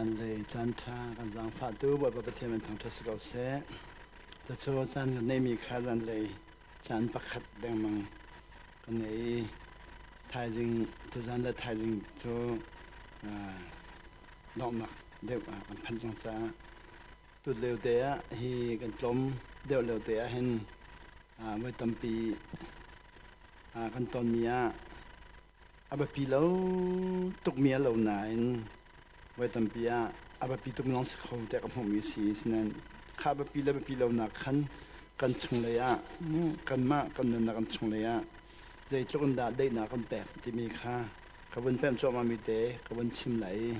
Zanlei caan ṭha kan zaangfahtu Bawipa Pathian min thangṭhat si ko seh. Cucu caan kan neihmi kha zanlei caan pakhat dengmang kan ngei i thaizing tuzan le thaizing cu donghnak deuh ah kan phanh cang caah tut lio te ah hi kan tlawm deuh lio te ah hin voi tampi kan tonmi ah A biapi lo tukmi a lo nain voi tampi ah a biapi tuk lawng si kho tiah ka hmuhmi a si. Asinain kha a biapi le biapi lonak khan kan chunglei ah kanmah kan nunnak kan chunglei ah zeitluk in dah daihnak kan pek timi kha ka vun pemh cuahmahmi te ka vun chim lai i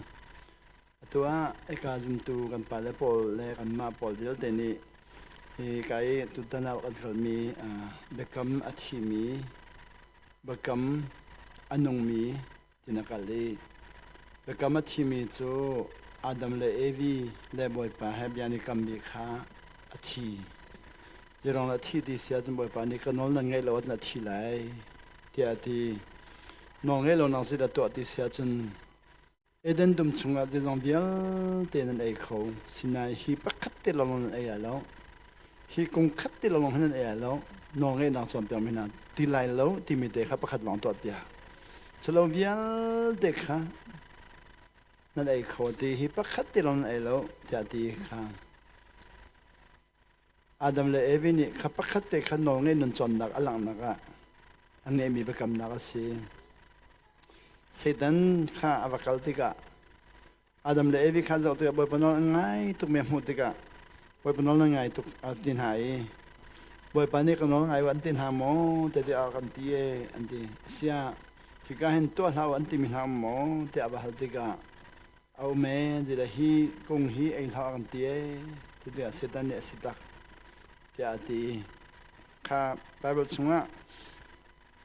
atu ah eka zumtu kan pale pawl le kanmah pawl vialte nih hi ka i tutan ah kan hngalhmi biakam a thimi Biakam a nungmi ti na hngalh i biakam a thimi cu Adam le Evi le Bawipa he bia an i kammi kha a thi. Zeiruang dah a thi ti si ahcun Bawipa nih ka nawl nan ngaih lo ahcun a thi lai tiah a ti. Nawl ngaih lo nak zeidah tuah ti si ahcun Eden dum chungah zeizong vialte nan ei kho. Sinain hi pakhat te lawnglawng nan ei lai lo. Hi kung khat te lawnglawng hi nan ei lai lo. Nawlngeihnak cawnpiak mi hna ti lai lo timi te kha pakhat lawng tuahpiak. Culo vialte kha nan ei kho ti hi pakhat te lawng nan ei lo tiah ti kha Adam le Evi nih kha pakhat te kha nawlngeih nun cawnnak a langhnak ah a ngeihmi biakamnak a si. Satan kha a va kal tikah Adam le Evi kha zoh tikah Bawipa nawl an ngai tukmi a hmuh tikah Bawipa nawl nan ngai tuk a ti hna i Bawipa nih ka nawl ngai u an ti hna maw tiah kan ti e an ti. Asiah hika hin tuah hlah u an timi hna um maw tiah a va hal tikah A um ee, zeidah hi kung hi ei hlah a kan ti ee, tiah Satan nih a si tak tiah a ti i kha Baibal chungah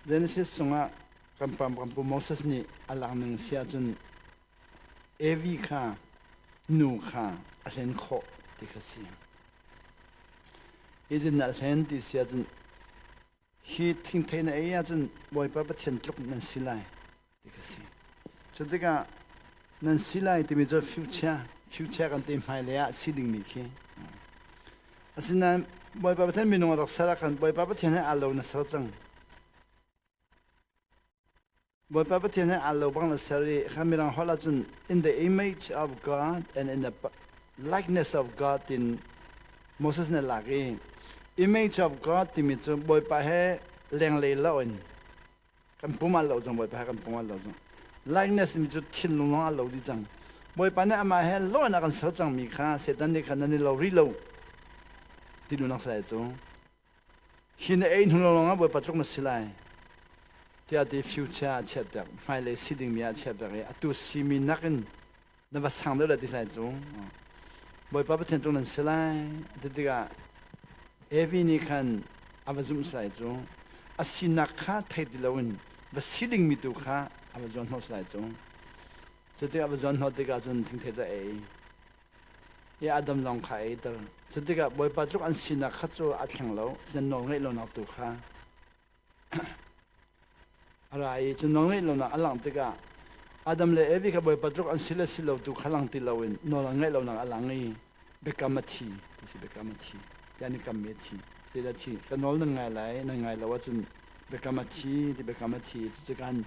Genesis chungah kan pam kan pu Moses nih a lak ning si ahcun Evi kha nu kha a hlen khawh ti kha si. Hi zin a hlen ti si ahcun hi thingthei na ei ahcun Bawipa Pathian tluk nan si lai ti ka si. Cu tikah nan si lai timi cu future future kan ti hmailei ah si dingmi khi. Asinain Bawipa Pathian minung a rak ser ah khan Bawipa Pathian he aa lo na ser cang. Bawipa Pathian he aa lo bang na ser i kha mirang holh ahcun in the image of God and in the likeness of God tin Moses nih a lak i image of God timi cu Bawipa he lenglei lo in kan pum al lo cang Bawipa he kan pum al lo cang likeness timi cu thinlung lawng al lo dih cang Bawipa nih amah he lo in a kan ser cangmi kha Satan nih khan nan i lo rih lo ti duhnak si lai cu Hi na ei hnu lawnglawng ah Bawipa tluk na si lai tiah ti future ah chiat piak hmailei si dingmi ah chiat piak i atu simi nakin na va sang deuh lai ti lai cu Bawipa Pathian tluk nan si lai ti tikah Evi nih khan a va zumh si lai cu a sinak kha thei ti loin va si dingmi tu kha a va zuan hnawh si lai cu cu tikah a va zuan hnawh tikah cun thingthei cu a ei i Adam zong kha a eiter. Cu tikah Bawipa tluk an sinak kha cu a thleng lo, nan nawl ngeih lonak tu kha a ra i cu nawl ngeih lonak a langh tikah Adam le Evi kha Bawipa tluk an si le si lo tu kha lang ti loin nawl an ngeih lonak a lang i biakam a thi ti si biakam a thi tiah an i kammi a thi zeidah thi ka nawl nan ngai lai nan ngai lo ahcun biakam a thi ti biakam a thi cucu kan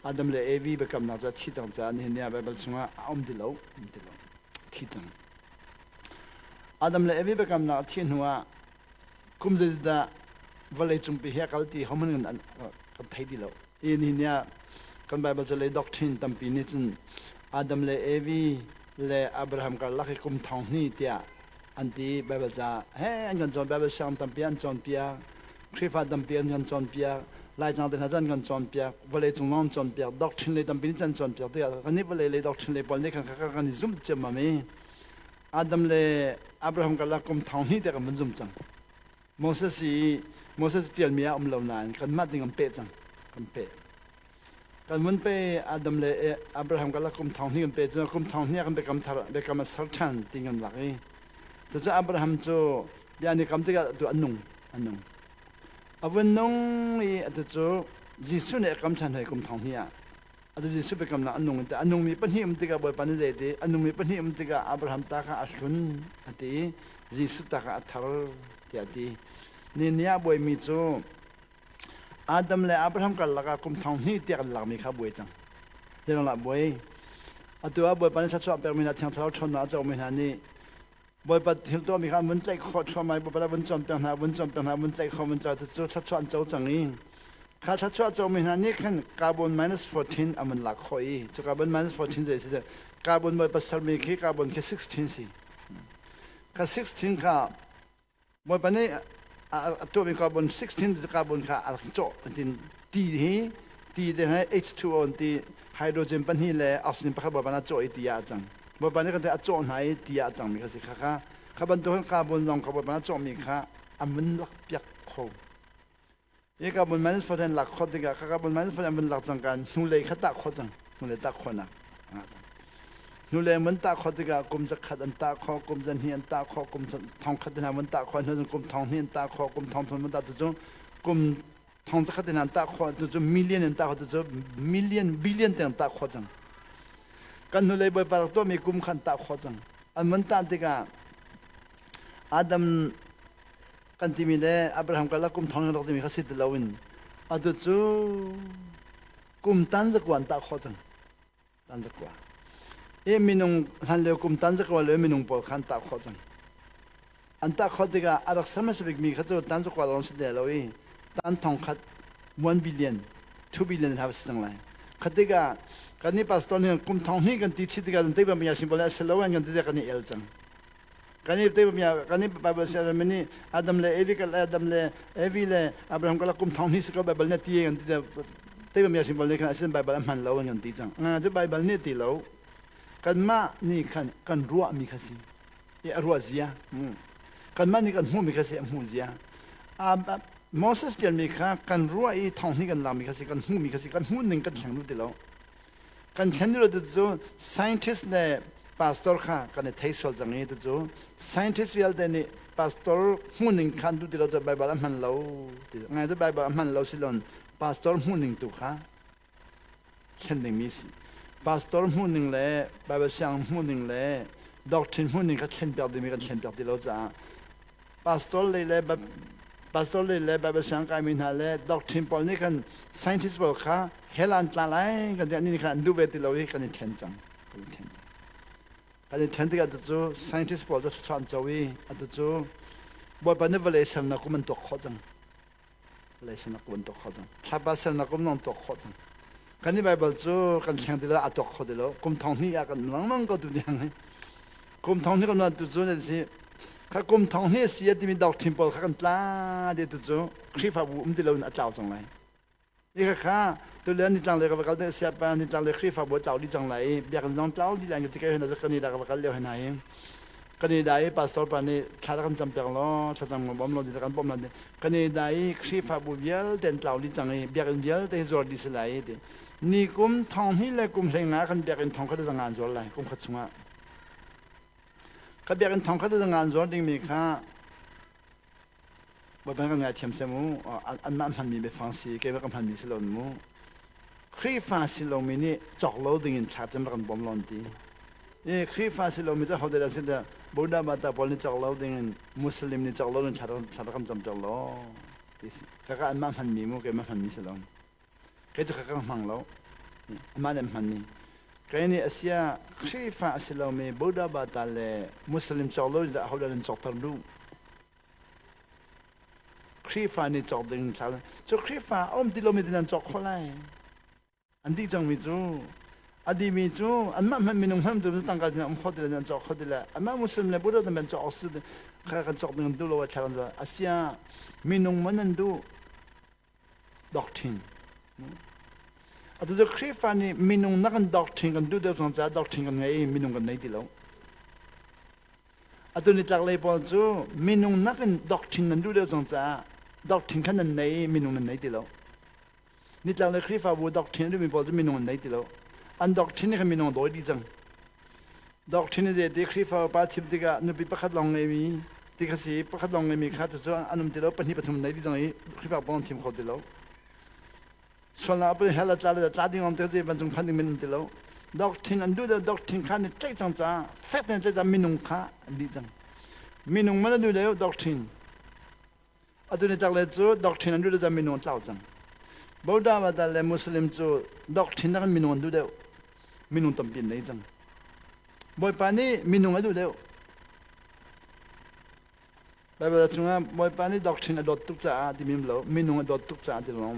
Adam le Evi biakamnak cu a thi cang caah nihin ni ah Baibal chungah a um ti lo um ti lo thi cang Adam le Evi biakamnak a thih hnu ah kum zeizat vawlei cungpi hi a kal ti hohmanh kan kan thei ti lo i nihin ni ah kan Baibal cu lei doctrine tampi nih cun Adam le Evi le Abraham karlak hi kum thong hnih tiah an ti Baibal ca he an kan cawn Baibal sianginn tampi an cawnpiak Khrihfa tampi an kan cawnpiak Laitlang te hna cu an kan cawnpiak vawlei cung lawng an cawnpiak doctrine lei tampi nih an cawnpiak tikah kan nih vawlei lei doctrine lei pawl nih khan kha kan i zumh ciammam i Adam le Abraham karlak kum thong hnih te kan vun zum cang Moses i Moses tialmi ah um lo nain kanmah ding an peh cang kan peh Kan vun pe Adam le Abraham karlak kum thong hnih kan pe cu kum thong hnih ah kan biakam thar biakam a ser ṭhan ti kan lak i cucu Abraham cu bia an i kam tikah atu a nung a nung a vun nung i atu cu Jesuh nih a kam ṭhan hoi kum thong hnih ah. Atu Jesuh biakamnak an nung a nungmi pahnih um tikah Bawipa nih zei ti a nungmi pahnih um tikah Abraham ta kha a hlun a ti i Jesuh ta kha a thar tiah a ti. Ni ni ah buaimi cu Adam le Abraham karlak ah kum thong hnih tiah kan lakmi kha buai cang. Zeiruang lah buai? Atu ah Bawipa nih thluachuah pekmi hna Thiang Thlarau ṭhawnnak a comi hna nih Bawipa thil tuahmi kha an vun tlaih khawh thluahmah i Bawipa vun cawnpiak hna, vun cawnpiak hna, vun tlaih khawh, vun tlaih cu thluachuah an co cang i kha thluachuah comi hna nih khan carbon minus 14 an vun lak khawh i cu carbon minus 14 zei si deh carbon Bawipa sermi khi carbon khi 16 si. Kha 16 kha Bawipa nih a tuahmi carbon 16 carbon kha a rak cawh tin ti hi ti te he H2O an ti hydrogen pahnih le oxygen pakhat Bawipa nih a cawh i ti ah a cang. Bawipa nih kan a cawh hna i ti ah a cangmi kha si kha kha kha bantuk in carbon lawng kha Bawipa nih a cawhmi kha a vun lak piak kho. Hi carbon minus 14 lak khawh tikah kha carbon minus 14 an vun lak cang kan hnulei kha tah khawh cang hnulei tah khawhnak a ngah cang. Hnulei an vun tah khawh tikah kum zakhat an tah khawh, kum zahnih an tah khawh, kum thongkhat in an vun tah khawh, hnu kum thonghnih an tah khawh, kum thongthum an tah tu cu kum thong zakhat in an tah khawh tu cu million an tah khawh tu cu million billion tiang tah khawh cang. Kan hnulei Bawipa rak tuahmi kum kha an tah khawh cang. An vun tah tikah Adam kan timi le Abraham karlak kum thong rak timi kha si ti loin atu cu kum tan zakua an tah khawh cang. Tan zakua. I minung hlan lio kum tan zakua le minung pawl kha an tah khawh cang. An tah khawh tikah a rak ser hmasa bikmi kha cu tan zakua lawng si ti lo i tan thong khat 1 billion 2 billion ha si cang lai. Khat tikah kan nih pastor nih kum thong hnih kan ti chih tikah te bang sin pawl a si lo an kan ti tikah kan i el cang. Kan i te kan i Bible sia mi nih Adam le Evi kal Adam le Evi le Abraham kala kum thong hnih si ko Bible nih ti kan ti te bang sin pawl nih khan asin Bible a hman lo an kan ti cang. Nga cu Bible nih ti lo. Kanmah nih khan kan ruahmi kha si. I a ruah zia. Kanmah nih kan hmuhmi kha si a hmuh zia. Moses tialmi kha kan ruah i thong hnih kan lakmi kha si kan hmuhmi kha si kan hmuh ning kan thleng duh ti lo. Kan thlen duh lo cu scientist le pastor kha kan i thei sual cang i cu scientist vialte nih pastor hmuh ning kha an duh ti lo cu Bible a hman lo ti ngai cu Bible a hman lo si lon pastor hmuh ning tu kha thlen dingmi si. Pastor hmuh ning le Bible siang hmuh ning le doctrine hmuh ning kha thlen piak dingmi kan thlen piak ti lo caah pastor lei le pastor lei le Bible siang kaimi hna le doctrine pawl nih khan scientist pawl kha hell an tla lai kan ti nih khan an duh ve ti lo i kan i ṭhen cang kan i ṭhen cang kan i ṭhen tikah cu scientist pawl cu thluachuah an co i atu cu Bawipa nih vawlei sernak kum an tuak khawh cang vawlei sernak kum an tuak khawh cang thlapa sernak kum an tuak khawh cang kan i Bible cu kan thleng ti lo a tuak kho ti lo kum thong hnih ah kan lengmang ko tu tiang hi kum thong hnih kan tu cu nan si kha kum thong hnih si a timi doctrine pawl kha kan tla ti tu cu Khrihfabu um ti lo in a tlau cang lai i kha kha tulian nitlang le ka va kal te siapa nitlang le Khrihfabu a tlau dih cang lai i biakinn zong tlau dih lai ti kai hna kan i da ka va kal lio hna hi kan i da i pastor pa nih thla kan cam piak law thlacam kan bawm law ti kan bawm law kan i da i Khrihfabu vialte an tlau dih cang i biakinn vialte hi zuar dih si lai ti ni kum thong hnih le kum hlei nga kan biakinn thong khat zanga an zuar lai kum khat chungah ka biakinn thong khat zanga an zuar dingmi kha Bawipa kan ngaithiam seh mu anmah hmanmi biafang si keimah ka hmanmi si lo mu Khrihfa si lomi nih cawk lo dingin thla cem rak kan bawm lon ti i Khrihfa si lomi cu hodah dah si le Buddha Mata pawl nih cawk lo dingin Muslim nih cawk lo ding thla rak kan camter law ti si kaka anmah hmanmi mu keimah hmanmi si lo kei cu ka hmang lo amah nih hmanmi kei nih asia Khrihfa a si lomi Buddha Bata le Muslim cawk lo in hodah nan cawkter duh Khrihfa nih cawk ding thla cu Khrihfa a um ti lomi ti nan cawk khawh lai. An dih cangmi cu a dihmi cu anmah hmanh minung hmanh tu tangka tin um kho ti le an cawk kho ti le anmah Muslim le Buddha nan cawk si kha kan cawk ding duh lo thla kan asia minung man nan duh doctrine atu cu Khrihfa nih minung nak kan doctrine kan duh deuh cang caah doctrine kan ngei i minung kan nei ti lo. Atu nitlaklei pawl cu minung nakin doctrine nan duh deuh cang caah doctrine kha nan nei i minung nan nei ti lo. Nitlaklei Khrihfabu doctrine a duhmi pawl cu minung an nei ti lo. An doctrine kha minung a dawi dih cang. Doctrine zei ti Khrihfa upa thim tikah nupi pakhat lawng ngeimi ti kha si pakhat lawng ngeimi kha cucu an um ti lo pahnih pathum nei dih cang i Khrihfa pawl an thim kho ti lo. Sualnak a hell a tla le tla ding om te vancung phan ding min ti lo. Doctrine an duh deuh, doctrine kha ni tlaih cang caah fek tein tlaih cang, minung kha an dih cang. Minung man an duh deuh doctrine. Atu ni tak le cu doctrine an duh deuh minung an tlau cang. Buddha Vada le Muslim cu doctrine nakin minung an duh deuh. Minung tampi an nei cang. Bawipa nih minung a duh deuh. Baibal chungah Bawipa nih doctrine a dawt tuk caah timi lo, minung a dawt tuk caah ti lo.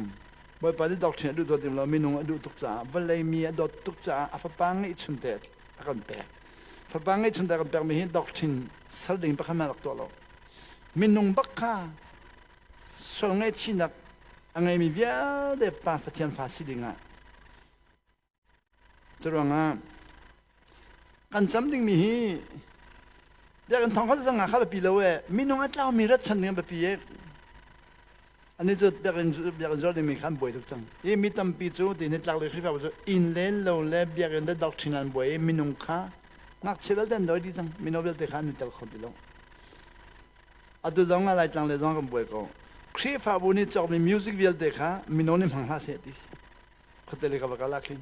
Bawipa nih doctrine a duh dawt lo, minung a duh tuk caah, vawlei mi a dawt tuk caah a fapa ngeihchun te a kan pek. Fapa ngeihchun te a kan pekmi hi doctrine ser ding pakhat hmanh rak tuah lo. Minung bak kha sual ngaihchihnak a ngeimi vialte Pa Pathian fa si dingah. Curuangah kan cam dingmi hi biakinn thong kha zang kha biapi lo e, minung a tlaumi rat chan ding biapi e. Ani cu biakinn biakinn zuar dingmi kha an buai tuk cang i mi tampi cu ti ni tlak le Khrihfabu cu inn le lo le biakinn le doctrine an buai i minung kha ngakchia vialte an dawi dih cang, mino vialte kha an i tel kho ti lo. Atu zong ah Laitlang le zong kan buai ko. Khrihfabu nih cawkmi music vialte kha mino nih hmang hlah seh ti si. Khuate le ka va kal ah khin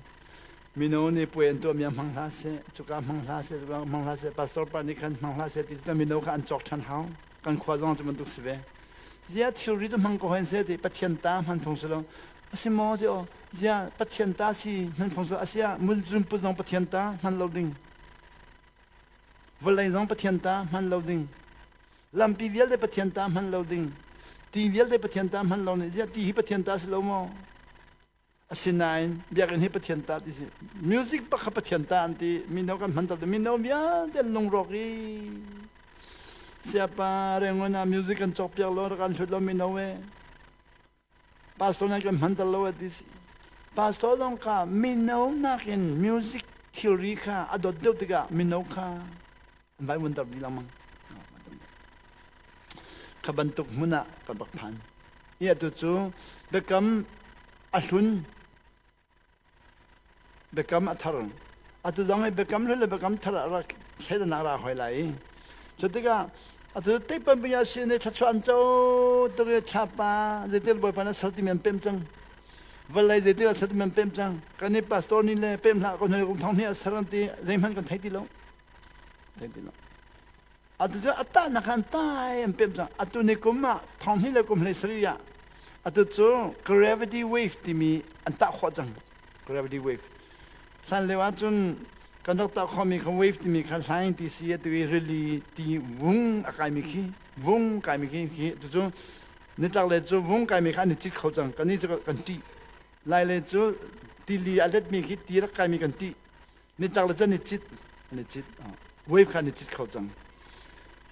mino nih puai an tuahmi ah hmang hlah seh, cuka hmang hlah seh, cuka hmang hlah seh, pastor pa nih khan hmang hlah seh ti cu mino kha an cawk ṭhan hau. Kan khua zong cu bantuk si ve. Zia thilri cu hmang ko hen seh ti, Pathian ta hman phung si lo. A si maw ti aw, zia Pathian ta si hman phung si lo. Asia mulzum put zong Pathian ta hman lo ding. Vawlei zong Pathian ta hman lo ding. Lampi vialte Pathian ta hman lo ding. Ti vialte Pathian ta hman lo nih ziah ti hi Pathian ta si lo maw? Asinain biakinn hi Pathian ta ti si. Music bak kha Pathian ta an ti. Mino kan hman tal, mino vialte an lungrawk i siapa rengon ah music kan cawk piak lo, rak an hlut lo mino e. Pastor nan kan hman tal lo a ti si. Pastor zong kha mino nakin music thilri kha a dawt deuh tikah mino kha an vai vunter dih lengmang. Kha bantuk hmun ah kan rak phan. I atu cu biakam a hlun, biakam a thar. Atu zong hi biakam hlun le biakam thar ah rak thleidannak ra hoi lai i cu tikah atu teipan punya sin i thluachuah an co tuk i thlapa zeitil Bawipa na sal timi an pem cang. Vawlei zeitil a sal timi an pem cang. Kan i pastor nih le pem hlah ko hnu kum thong hnih a ser an ti, zeihmanh kan thei ti lo. Thei ti lo. Atu cu a tahnak an tai an pem cang. Atu ni kum ah thong hnih le kum 17 ah atu cu gravity wave timi an tah khawh cang. Gravity wave. Hlan lio ahcun kan rak tah khawhmi kha wave timi kha hlaing ti si, atu i rili ti vung a kaimi khi, vung kaimi khi khi atu cu nitlak le cu vung kaimi kha an i cit kho cang. Kannih cu kan ṭih. Lai le cu tili a letmi khi ti rak kaimi kan ṭih. Nitlak le cu an i cit, an i cit, wave kha an i cit kho cang.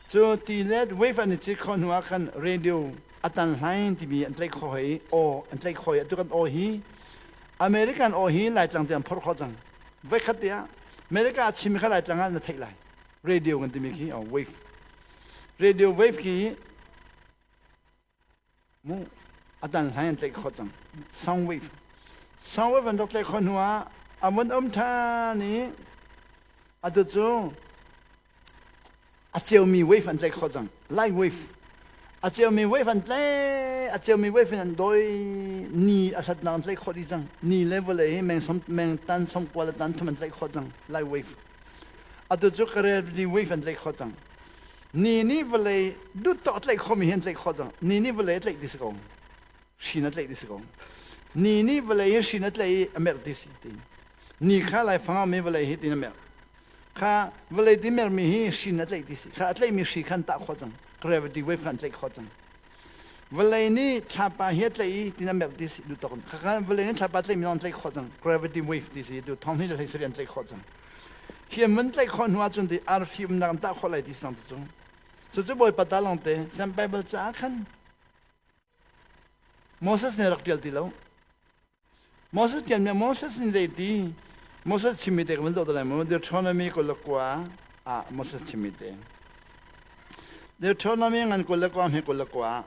Cu ti le wave an i cit khawh hnu ah khan radio a tan hlain timi an tlaih khawh i aw an tlaih khawh i atu kan aw hi American aw hi Laitlang ti an phorh khawh cang. Voikhat te ah America a chimmi kha Laitlang ah na theih lai. Radio kan timi khi aw wave. Radio wave khi mu a dan hlai an tlaih khawh cang. Sound wave. Sound wave an rak tlaih khawh hnu ah a vun um ṭhan i atu cu a ceumi wave an tlaih khawh cang. Light wave. A ceumi wave an tlaih, a ceumi wave in an dawi, ni a hlatnak an tlaih khawh dih cang. Ni le vawlei hi meng som, meng tan som kua le tan thum an tlaih khawh cang. Light wave. Atu cu gravity wave an tlaih khawh cang. Ni nih vawlei duttawk a tlaih khawhmi hi an tlaih khawh cang. Ni nih vawlei a tlaih ti si ko. Hrin a tlaih ti si ko. Ni nih vawlei hi hrin a tlaih i a merh ti si tiin. Ni kha laifang ah mi vawlei hi tiin a merh. Kha vawlei ti mermi hi hrin a tlaih ti si. Kha a tlaihmi hri kha an tah khawh cang. Gravity wave kha an tlaih khawh cang. Vawlei nih thlapa hi a tlaih i tiin a merh ti si duhtawk in. Kha vawlei nih thlapa tlaihmi zong an tlaih khawh cang. Gravity wave ti si tu thong hnih le 17 an tlaih khawh cang. Hi an vun tlaih khawh hnu ahcun ti arfi umnak an tah khawh lai ti sang cu. Cucu Bawipa ta lawng te Sam Bible caah khan Moses nih rak ṭial ti lo. Moses ṭialmi Moses nih zei ti Moses chimmi te ka van zoh te lai mu. Deuteronomy 29 ah Moses chimmi te. Deuteronomy ngan 29 hme 29.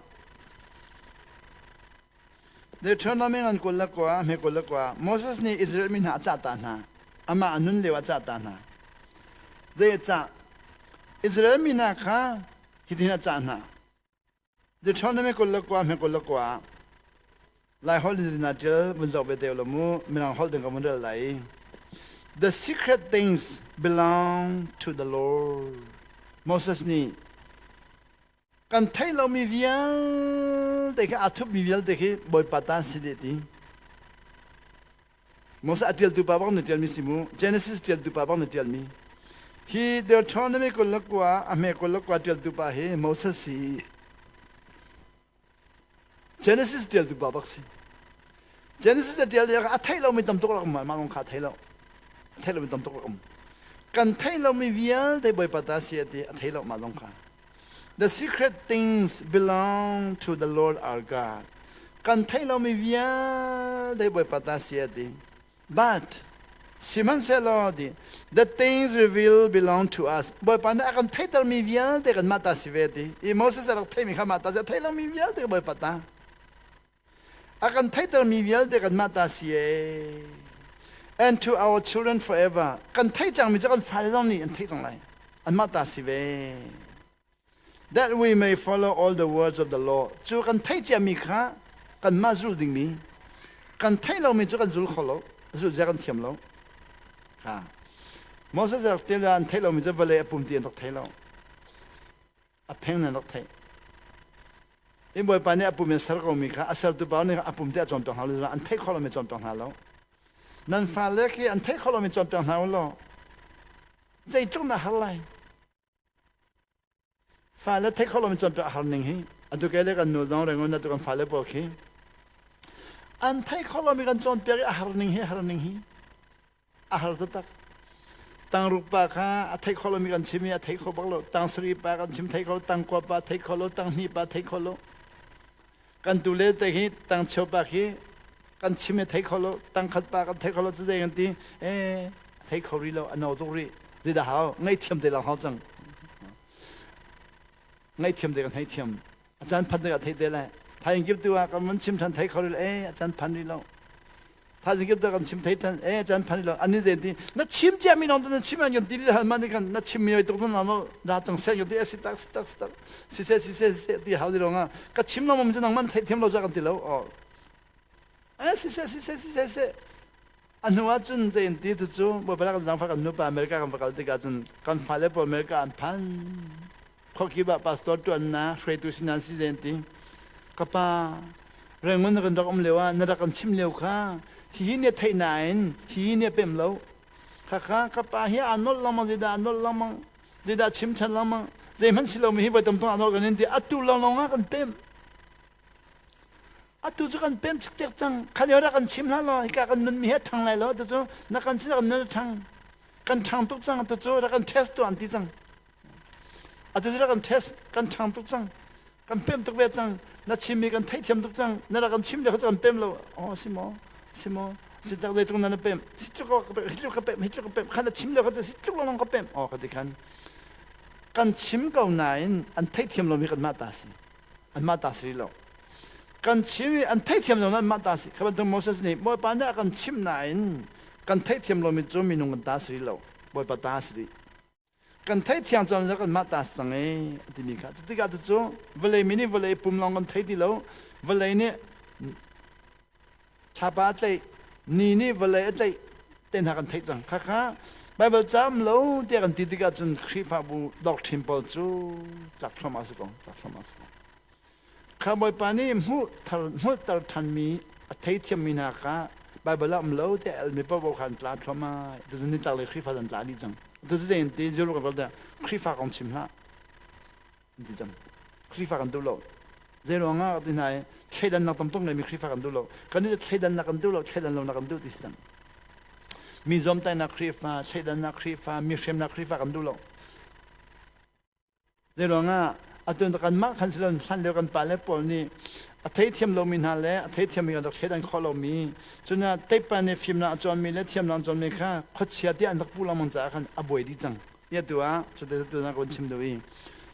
Deuteronomy ngan 29 hme 29. Moses nih Israel mi hna a cah ta hna. Amah a nun lio a cah ta hna. Zei a cah? Israel mi hna kha hitin a cah hna. Deuteronomy 29 hme 29. Lai holh in na ṭial vun zoh ve te lo mu. Mirang holh ding ka vun rel lai. The secret things belong to the Lord. Moses nih kan theih lomi vialte khi aa thupmi vialte khi Bawipa ta si dih ti. Moses a ṭialtu pa bang na ṭialmi si mu. Genesis ṭialtu pa bang na ṭialmi. Hi Deuteronomy 29 a hme 29 ṭialtu pa hi Moses si. Genesis ṭialtu pa bak si. Genesis a ṭial a theih lomi tam tuk rak um mah lawng kha a thei lo. A theih lomi tam tuk rak um. Kan theih lomi vialte Bawipa ta si a ti a thei lo mah lawng kha. The secret things belong to the Lord our God. Kan theih lomi vialte Bawipa ta si a ti. But sihmanhsehlaw the things revealed belong to us. Bawipa nih a kan theihtermi vialte kanmah ta si ve ti. I Moses a rak theihmi kha mah ta si, a theih lomi vialte Bawipa ta. A kan theihtermi vialte kanmah ta si ee. And to our children forever. Kan theih cangmi cu kan fale zong nih an theih cang lai. Anmah ta si ve. That we may follow all the words of the law. Cu kan theih ciami kha kanmah zul dingmi, kan theih lomi cu kan zul kho lo, zul zia kan thiam lo. Kha. Moses rak ṭial an theih lomi cu vawlei a pum ti an rak thei lo. A pheng an rak theih. In Bawipa nih a pum in ser komi kha a sertu pa nih a pum ti a cawnpiak hna lo, an theih kho lomi cawnpiak hna lo. Nan fale khi an theih kho lomi cawnpiak hna u law zeitluk na har lai. Fale theih kho lomi cawnpiak a har ning hi atu kei le kan nu zong Rangoon atu kan fale pawl khi an theih kho lomi kan cawnpiak i a har ning hi a har ning hi a har taktak. Tangruk pa kha a theih kho lomi kan chim i a thei kho bak lo. Tang sarih pa kan chim thei kho lo, tang kua pa thei kho lo, tang hnih pa thei kho lo. Kan tu le te hi tang cheu pa khi kan chim i thei kho lo, tang khat pa kan thei kho lo cu zei kan ti eh a thei kho rih lo, a no tuk rih. Zeidah hau? Ngaihthiam te lang hau cang. Ngaihthiam te kan hei thiam. A caan phan tikah thei te lai. Thaing kip tu ah kan vun chim than thei kho rih lo, eh a caan phan rih lo. Thaizing kip kan chim thei than eh caan phan lo ani zen ti na chim cia mi nong na chim an kan ti hal man kan na chim mi tuk na no da chang se kan ti si tak si tak si tak si se si se si ti hau di ronga ka chim lo mom chu nang man thei thiam lo cha kan ti lo o eh si se si se si se se a hnu ah cun zein ti tu cu bawipa kan zangfa kan nupa America kan va kal tikah cun kan fale pawl America an phan Khuakip ah pastor ṭuannak hruaitu si nan si zen ti. Ka pa, Rangoon na kan rak um lio ah na rak kan chim lio kha hihi nih a theih nain hihi nih a pem lo. Khakha ka pa hi aa nolh lengmang, zeidah aa nolh lengmang, zeidah chim ṭhan lengmang, zeihmanh si lomi hi voi tam tung aa nolh kan in ti atu lawnglawng ah kan pem. Atu cu kan pem cikcek cang. Kha lio rak kan chim hlah law hika kan nunmi hi a ṭhang lai lo. Atu cu na kan chim kan nun a ṭhang. Kan ṭhang tuk cang. Atu cu rak kan test tuah an ti cang. Atu cu kan test kan ṭhang tuk cang. Kan pem tuk ve cang. Na chimmi kan theihthiam tuk cang. Na rak kan chim le kha cu kan pem lo. Oh, si maw? Si maw? Si tak zeitluk na na pem. Si tluk ka pem, hi tluk ka pem, hi tluk ka pem. Khan na chim le kha cu si tluk lawng ka pem. Oh, ka ti khan. Kan chim ko nain an theihthiam lomi kanmah ta si. Anmah ta si lo. Kan chim i an theihthiam lo anmah ta si. Kha bantuk Moses nih Bawipa nih a kan chimh nain kan theihthiam lomi cu minung kan ta si lo. Bawipa ta si rih. Kan theihthiam caan cu kanmah ta si cang e a timi kha. Cutikah cucu vawlei mi nih vawlei pum lawng kan thei ti lo. Vawlei nih thlapa a tlaih, ni nih vawlei a tlaih te hna kan theih cang. Khakha Baibal cam lo tiah kan ti tikah cun Khrihfabu doctrine pawl cu tlak thluahmah si ko, tlak thluahmah si ko. Kha Bawipa nih hmuhter ṭhanmi a theithiammi hna kha Baibal ah um lo tiah elmi paohpaoh kha an tla thluahmah. Tucun nitlaklei Khrihfa an tla dih cang. Tucu zei an ti? Zero kan ral tiah Khrihfa kong chim hlah an ti cang. Khrihfa kan duh lo. Zei ruangah ti hna i thleidannak tam tuk ngeimi Khrihfa kan duh lo. Kan nih thleidannak kan duh lo, thleidan lonak kan duh ti si cang. Mi zuamtaihnak Khrihfa, thleidannak Khrihfa, mi hremnak Khrihfa kan duh lo. Zeiruangah atu kanmah khan si loin hlanlio kan pale pawl nih a theithiam lomi hna le a theithiammi kan rak thleidan khawh lomi cun teipa nih fimnak a cawnmi le thiamnak a cawnmi kha khuachia tiah an rak puh lengmang caah khan a buai dih cang. Ia tu ah cuti tu na kan chim duh i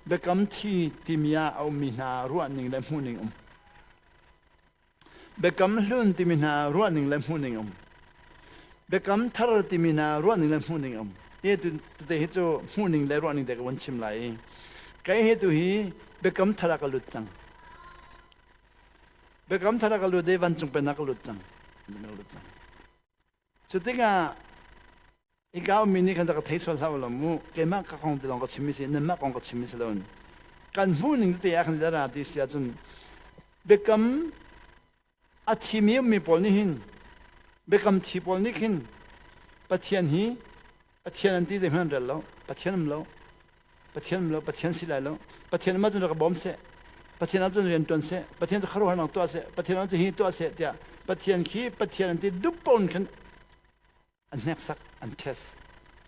biakam thi timi ah a ummi hna ruahning le hmuhning um. Biakam hlun timi hna ruahning le hmuhning um. Biakam thar timi hna ruahning le hmuhning um. Hi tu tute hi cu hmuhning le ruahning te ka vun chim lai i kei hi tu hi biakam thar ah ka lut cang. Biakam thar ah ka lut i vancung pennak ka lut cang. Vancung lut cang. Cu tikah hika ummi nih khan ka thei sual hlah u law mu keimah ka kong ti lawng ka chimmi si nanmah kong ka chimmi si loin kan hmuh ning tete ah khan ra ti si ahcun biakam a thimi ummi pawl nih hin biakam thi pawl nih khin Pathian hi Pathian an ti zeihmanh an rel lo Pathian um lo Pathian um lo Pathian si lai lo Pathian mah cun rak ka bawm seh Pathian ah cun rian ṭuan seh Pathian cu khuaruahharnak tuah seh Pathian ah cun hi tuah seh tiah Pathian khi Pathian an ti dup pawn khan an hneksak an test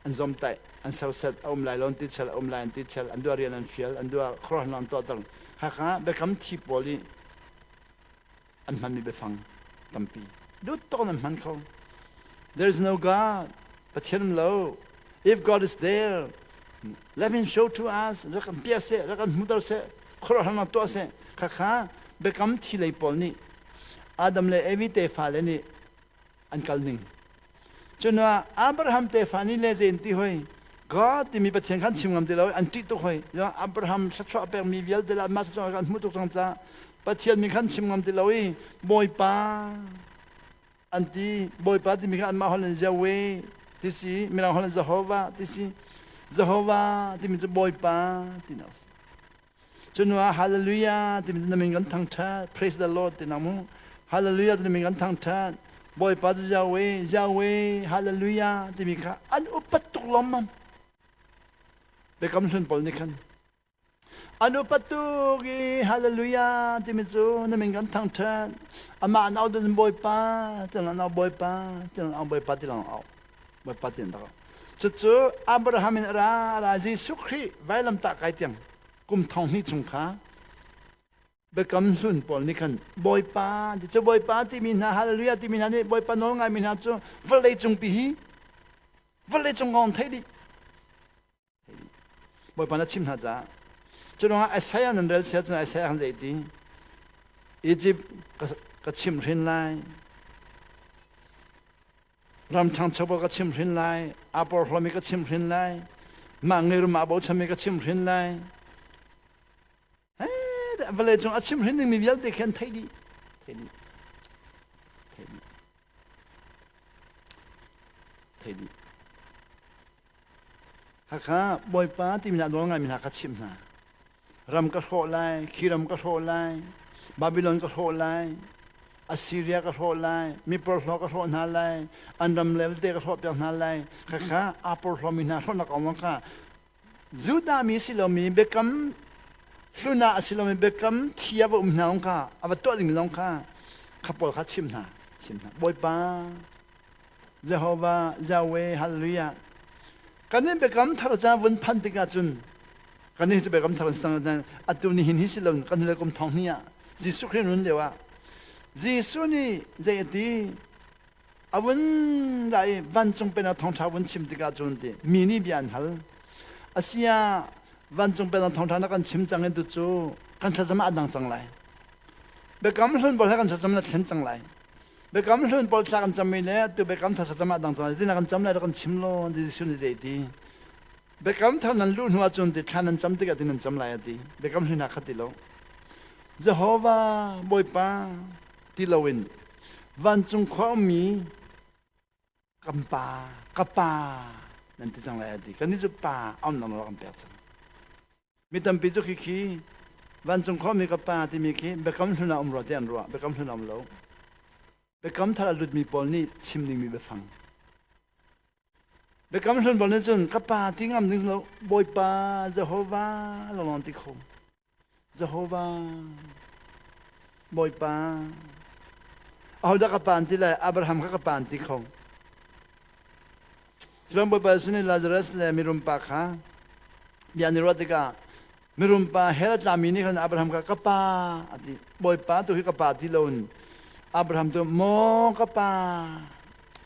an zawmtaih an serset a um lai lo an ti chel a um lai an ti chel an duah rian an fial an duah khuaruahharnak an tuah ter hakha biakam thi pawl i an hmanmi biafang tampi lut tuk an hman kho there is no God Pathian um lo if God is there let him show to us rak kan piah seh rak kan hmuter seh khuaruahharnak tuah seh khakha biakam thi lei pawl nih Adam le Evi tefa le nih an kal ning cunah Abraham tefa nih le zein ti hoi God timi Pathian khan chim ngam ti lo an ṭih tuk hoi Abraham thluachuah pekmi vialte le anmah thluachuah kan hmuh tuk cang caah Pathian min khan chim ngam ti lo i Bawipa an ti Bawipa timi kha anmah holh in Yahweh ti si mirang holh in Jehovah ti si Jehovah timi cu Bawipa ti nak si Cunuah Hallelujah timi cu na min kan thangṭhat praise the Lord ti nak mu Hallelujah cu na min kan thangṭhat Bawipa cu Yahweh Yahweh Hallelujah timi kha an upat tuk lawmmam Biakam hlun pawl nih khan an upat tuk i Hallelujah timi cu na min kan thangṭhat amah an au dun Bawipa tiang an au Bawipa tiang an au Bawipa ti lang au Bawipa ti an rak au cucu Abraham in a ra ra Jesuh Khrih vailamtah kai tiang kum thong hnih chung kha biakam hlun pawl nih khan Bawipa ti cu Bawipa timi hna Hallelujah timi hna nih Bawipa nawl ngaimi hna cu vawlei cungpi hi vawlei cung kong theih dih Bawipa na chim hna caah cu ruangah Isaiah nan rel sia cun Isaiah kan zei ti Egypt ka chim hrin lai Ram ṭhangcho pawl ka chimhhrin lai, aa porhlawmi ka chimhhrin lai, mah ngeirum aa bochanmi ka chimhhrin lai. Vawlei cung a chimhhrin dingmi vialte khi an theih dih. Theih dih. Theih dih. Theih dih. Hakha Bawipa timi hna nawl ngaimi hna kha chimh hna. Ram ka hrawh lai, khi ram ka hrawh lai, Babylon ka hrawh lai, Assyria ka hrawh lai, mi porhlaw ka hrawh hna lai, an ram levelte ka hrawh piak hna lai. Khakha aa porhlawmi hna hrawhnak kong kha Judah mi si lomi biakam hlun ah a si lomi biakam thi a va um hna kha a va tuah dingmi zong kha kha pawl kha chim hna chim hna Bawipa Jehovah Yahweh Hallelujah kan in biakam thar ca vun phan tikah cun kan nih cu biakam thar sang atu ni hin hi si lo kan le kum thong hnih ah Jesuh Khrih nun lio ah Jesuh nih zei a ti a vun ra i vancung pennak thawngṭha vun chim tikah cun ti mi nih bia an hal asia vancung pennak thawngṭha na kan chim cang in tu cu kan thlacam ah a dang cang lai biakam hlun pawl he kan thlacam na thlen cang lai biakam hlun pawl thla kan cammi le tu biakam thar thlacam ah dang cang lai tina kan cam lai kan chim law Jesuh nih zei ti Biakam thar nan luh hnu ahcun ti thla nan cam tikah ti nan cam lai a ti. Biakam hlun ah kha ti lo. Jehovah Bawipa ti loin vancung khua ummi kan pa ka pa nan ti cang lai a ti. Kannih cu pa a umnak nawl kan pek cang. Mi tampi cu khikhi vancung khua ummi ka pa timi khi biakam hlun ah um rua ti an ruah. Biakam hlun ah um lo. Biakam thar a lutmi pawl nih chim dingmi biafang. Biakam Hlun bal nih cun ka pa ti ngam ding lo Bawipa Jehovah lawnglawng ti kho. Jehovah Bawipa ahodah ka pa an ti lai Abraham kha ka pa an ti kho. Cun Bawipa sin i Lazarus le mirum pa kha bia an i ruah tikah mirum pa hell a tlami nih khan Abraham kha ka pa a ti. Bawipa tu hi ka pa ti loin Abraham cu maw ka pa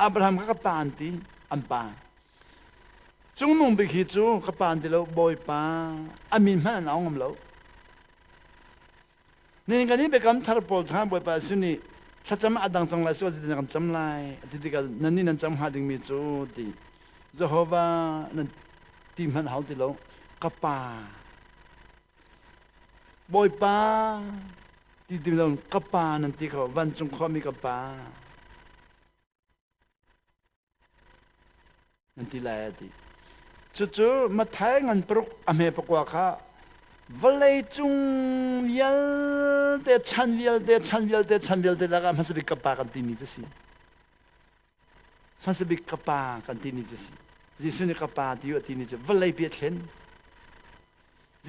Abraham kha ka pa an ti an pa cungnung bik hi cu ka pa an ti lo bawipa a min hmanh an au ngam lo nin kan i biakam thar pawl kha bawipa sin i thlacam a dang cang lai sual ti kan cam lai ti tikah nan nih nan cam hnga dingmi cu ti Jehovah nan ti hmanh hau ti lo ka pa bawipa. Ti ti lo ka pa nan ti kho vancung khuami ka pa nan ti lai a ti. Cucu Matthai ngan paruk a hme pakua kha vawlei cung vialte chan vialte chan vialte chan vialte lakah hmasa bik ka pa kan timi cu si. Hmasa bik ka pa kan timi cu si. Jesuh nih ka pa ti u a timi cu vawlei pi a thlen.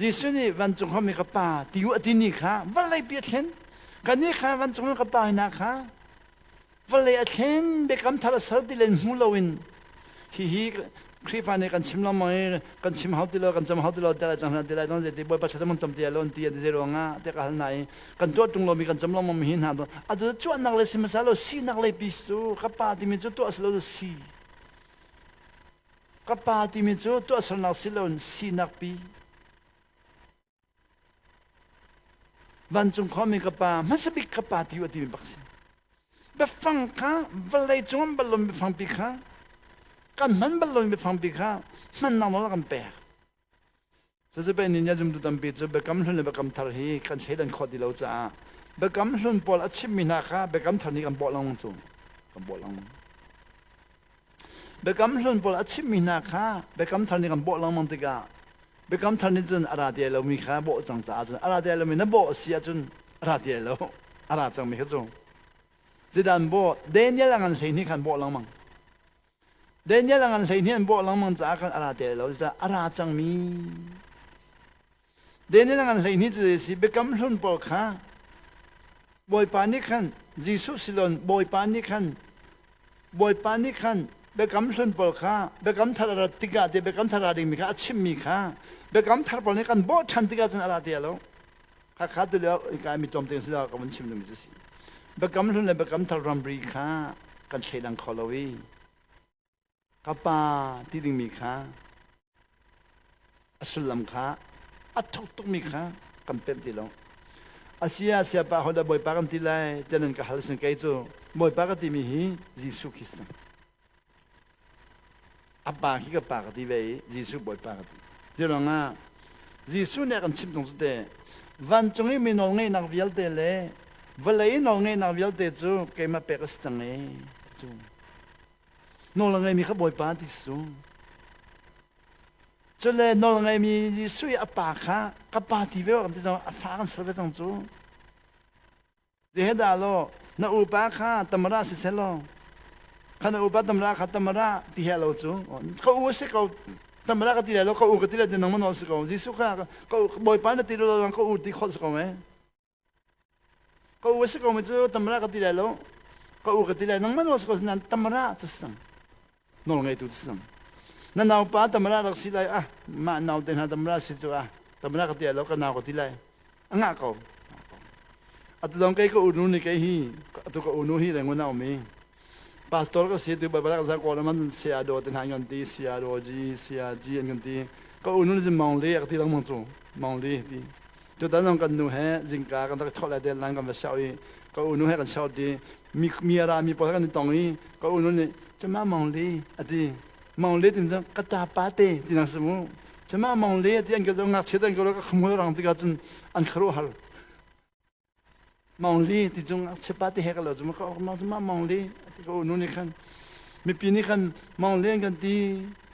Jesuh nih vancung khuami ka pa ti u a timi kha vawlei pi a thlen. Kannih kha vancung ka pa hna kha vawlei a thlen biakam thar a ser ti len hmu loin hihi Khrihfa nih kan chim lengmang i kan chim hau ti lo kan cam hau ti lo ti lai cang hna ti lai cang ti Bawipa thlacam kan cam ti lo ti an ti ruangah te ka hal hna i kan tuah ṭung lomi kan cam lengmang mi hi hna atu cuannak le si hmasa lo sinak lei pi cu ka pa timi cu tuah si lo si ka pa timi cu tuahsernak si lo sinak pi Vancung khuami ka pa, hmasa bik ka pa ti u a timi bak si. Biafang kha vawlei cung an bal lomi biafang pi kha kan hman bal lomi biafang pi kha hmannak nawl a kan pek. Cucu pei nih zumtu tampi cu biakam hlun le biakam thar hi kan thleidan khawh ti lo caah biakam hlun pawl a chimmi hna kha biakam thar nih kan bawh lengmang cu kan bawh lengmang. Biakam hlun pawl a chimmi hna kha biakam thar nih kan bawh lengmang tikah Biakam Thar nih cun a ra ti lomi kha bawh cang caah cun a ra ti lomi na bawh a si ahcun a ra ti lo a ra cangmi kha cu zeidah an bawh Daniel a ngan 12 khan bawh lengmang Daniel a ngan 12 an bawh lengmang caah khan a ra ti lo zeicah a ra cangmi Daniel a ngan 12 cu zei si Biakam Hlun pawl kha Bawipa nih khan Jesuh silon Bawipa nih khan Bawipa nih khan biakam hlun pawl kha biakam thar a rat tikah te biakam thar a dingmi kha a chimmi kha biakam thar pawl nih kan bawh ṭhan tikah cun a ra ti lo. Khakha tu lio kai mi tlawm te si lo ka vun chim dingmi cu si. Biakam hlun le biakam thar ramri kha kan thleidang kho lo i ka pa ti dingmi kha a sullam kha a thuk tukmi kha kan pemh ti lo. Asia siapa hodah Bawipa kan ti lai tiah nan ka hal sin kei cu Bawipa ka timi hi Jesuh Christ a pa khi ka pa ka ti ve i Jesuh Bawipa ka ti. Cu Jesuh nih a kan chimh tung cu te vancung i mi nawlngeihnak vialte le vawlei i nawlngeihnak vialte cu keimah pek a si cang e ti cu. Nawl a ngeimi kha Bawipa ti si cu. Cule nawl ngeimi Jesuh i a pa kha ka pa ti ve kan ti cang a fa kan ser ve cang cu. Zehe dah law na upa kha tamara si selaw kha na upa tamara kha tamara ti he lo cu ka u a si ko tamara ka ti lai lo ka u ka ti lai ti nangmah nawl si ko Jesuh kha ka Bawipa na ti lo ka u ti khawh si ko e Ka u a si ko mi cu tamara ka ti lai lo. Ka u ka ti lai nangmah nawl si ko nain tamara cu si cang. Nawl ngeitu cu si cang. Na naupa tamara rak si lai ah mah nau te hna tamara si cu ah tamara ka ti lai lo ka nau ka ti lai. A ngah ko. Atu dong kei ka unu ni kei hi atu ka unu hi Rangoon ah um i pastor ka si tu babara ka za ko man sia do te hna an kan ti sia do ji sia ji an kan ti ka unu ni mong le ka ti lengmang cu mong le ti Tutan zong kan nu he zingka kan rak thawh lai te lan kan va shoh i ka unu he kan shoh ti mi mi ra mi pawl kan i tong i ka unu nih cama mong li ati mong li ti cun ka ta pa te ti nang si mu cama mong li ati an ka zo ngakchia an ka ka khmul rang tikah cun an kharu har mong li ti cung ngakchia pa te he ka lo cu ka ma mong li ati ka unu nih khan mipi nih khan mong li an kan ti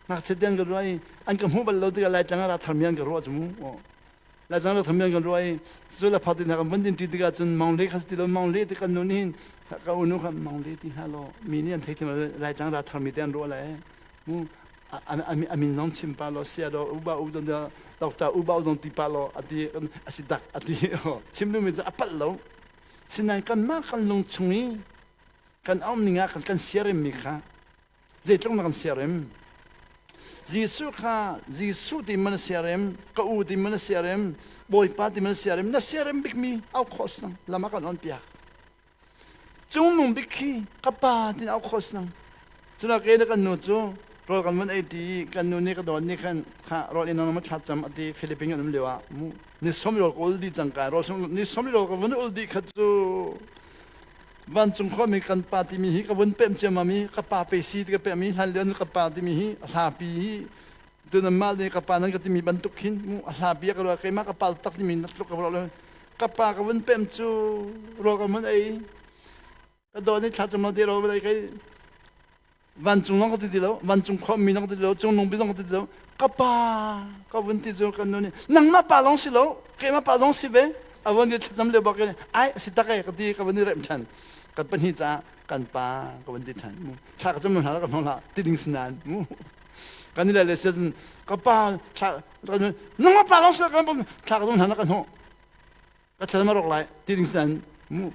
ngakchia te an ka ruah i an ka hmuh bal lo tikah laitlang ah ra tharmi an ka ruah cu mu Laitlang rak thamian kan ruah i cu la phak ti hna kan van din ṭi tikah cun mang le kha si ti lo mang le ti kan nu nih hin ka unu kha mang le ti hlah law mi nih an thei thiam lo Laitlang ra tharmi te an ruah lai mu a min zong chim pa law sia law uba u zong doctor uba u zong ti pa law ati asi dak ati chim duhmi cu a palh lo sinain kanmah kan lung chung i kan um ning ah kan siarim mi kha Zeitluk na kan siarem? Jesuh kha Jesuh ti man siarem, ka u ti man siarem, Bawipa ti man siarem, na siarem bikmi au khawh sinang lam ah kan on piak. Cungnung bik khi ka pa tin au khawh sinang. Cuna ke na kan nu cu rawl kan vun ei ti kan nu nih ka dawn nih khan kha rawl in ma thla cam ati Philippines kan um lio ah mu ni som rawl ka ul di cang ka rawl ni som rawl ka vun ul di kha cu Vancung khuami kan pa timi hi ka vun pemh ciammam i ka pa pe si ti ka pemh i hlan lio ka pa timi hi a hlapi hi tunammal nih ka pa nan ka timi bantuk khin mu a hlapi a ka ruah keimah ka pa tak timi na tluk ka ruah lo. Ka pa ka vun pem cu rawl ka mun ei. Ka daw nih thlacam lo te rawl ei kai vancung zong ka ti ti lo, vancung khuami zong ka ti ti lo, cungnung bi zong ka ti ti lo. Ka pa ka vun ti cu kan nu nih nangmah pa lawng si lo, keimah pa zong si ve. A vun ti thlacam lio bak in ai a si tak e ka ti ka vun i remh ṭhan. Kan pahnih caah kan pa ka vun ti ṭhan. Mu thla ka cam hna ka hmang hlah ti ding si nain mu kan i le le sia cun ka pa thla nangmah pa lawng si lo kan thla ka cam hna na ka hnawh ka thlacam a rawk lai ti ding si nain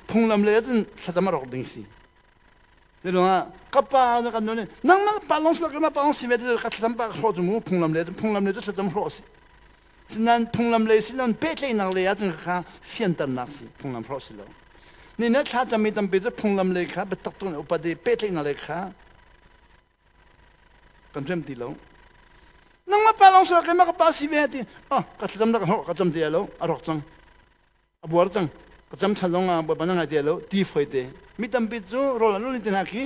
phunglam le cun thlacam a rawk ding si. Cu ka pa na kan nu nih nangmah pa lawng si lo keimah pa lawng si ve ti ka thlacam pa ka hrawh cu mu phunglam le phunglam le cu thlacam hrawh si. Sinain phunglam lei si lo pehtlaihnak lei ahcun kha fianternak si phunglam hrawh si lo. Ni na thlacam mi tampi cu phunglam lei kha biatak tuk in upadi pehtlaihnak lei kha kan rem ti lo. Nangmah pa lawng si lo keimah ka pa si ve ti oh ka thlacam dah ka hrawh ka cam ti lo a rawk cang. A buar cang. Ka cam ṭhan zong ah Bawipa na ngai ti lo ti foi te. Mi tampi cu rawl an ul ti hna khi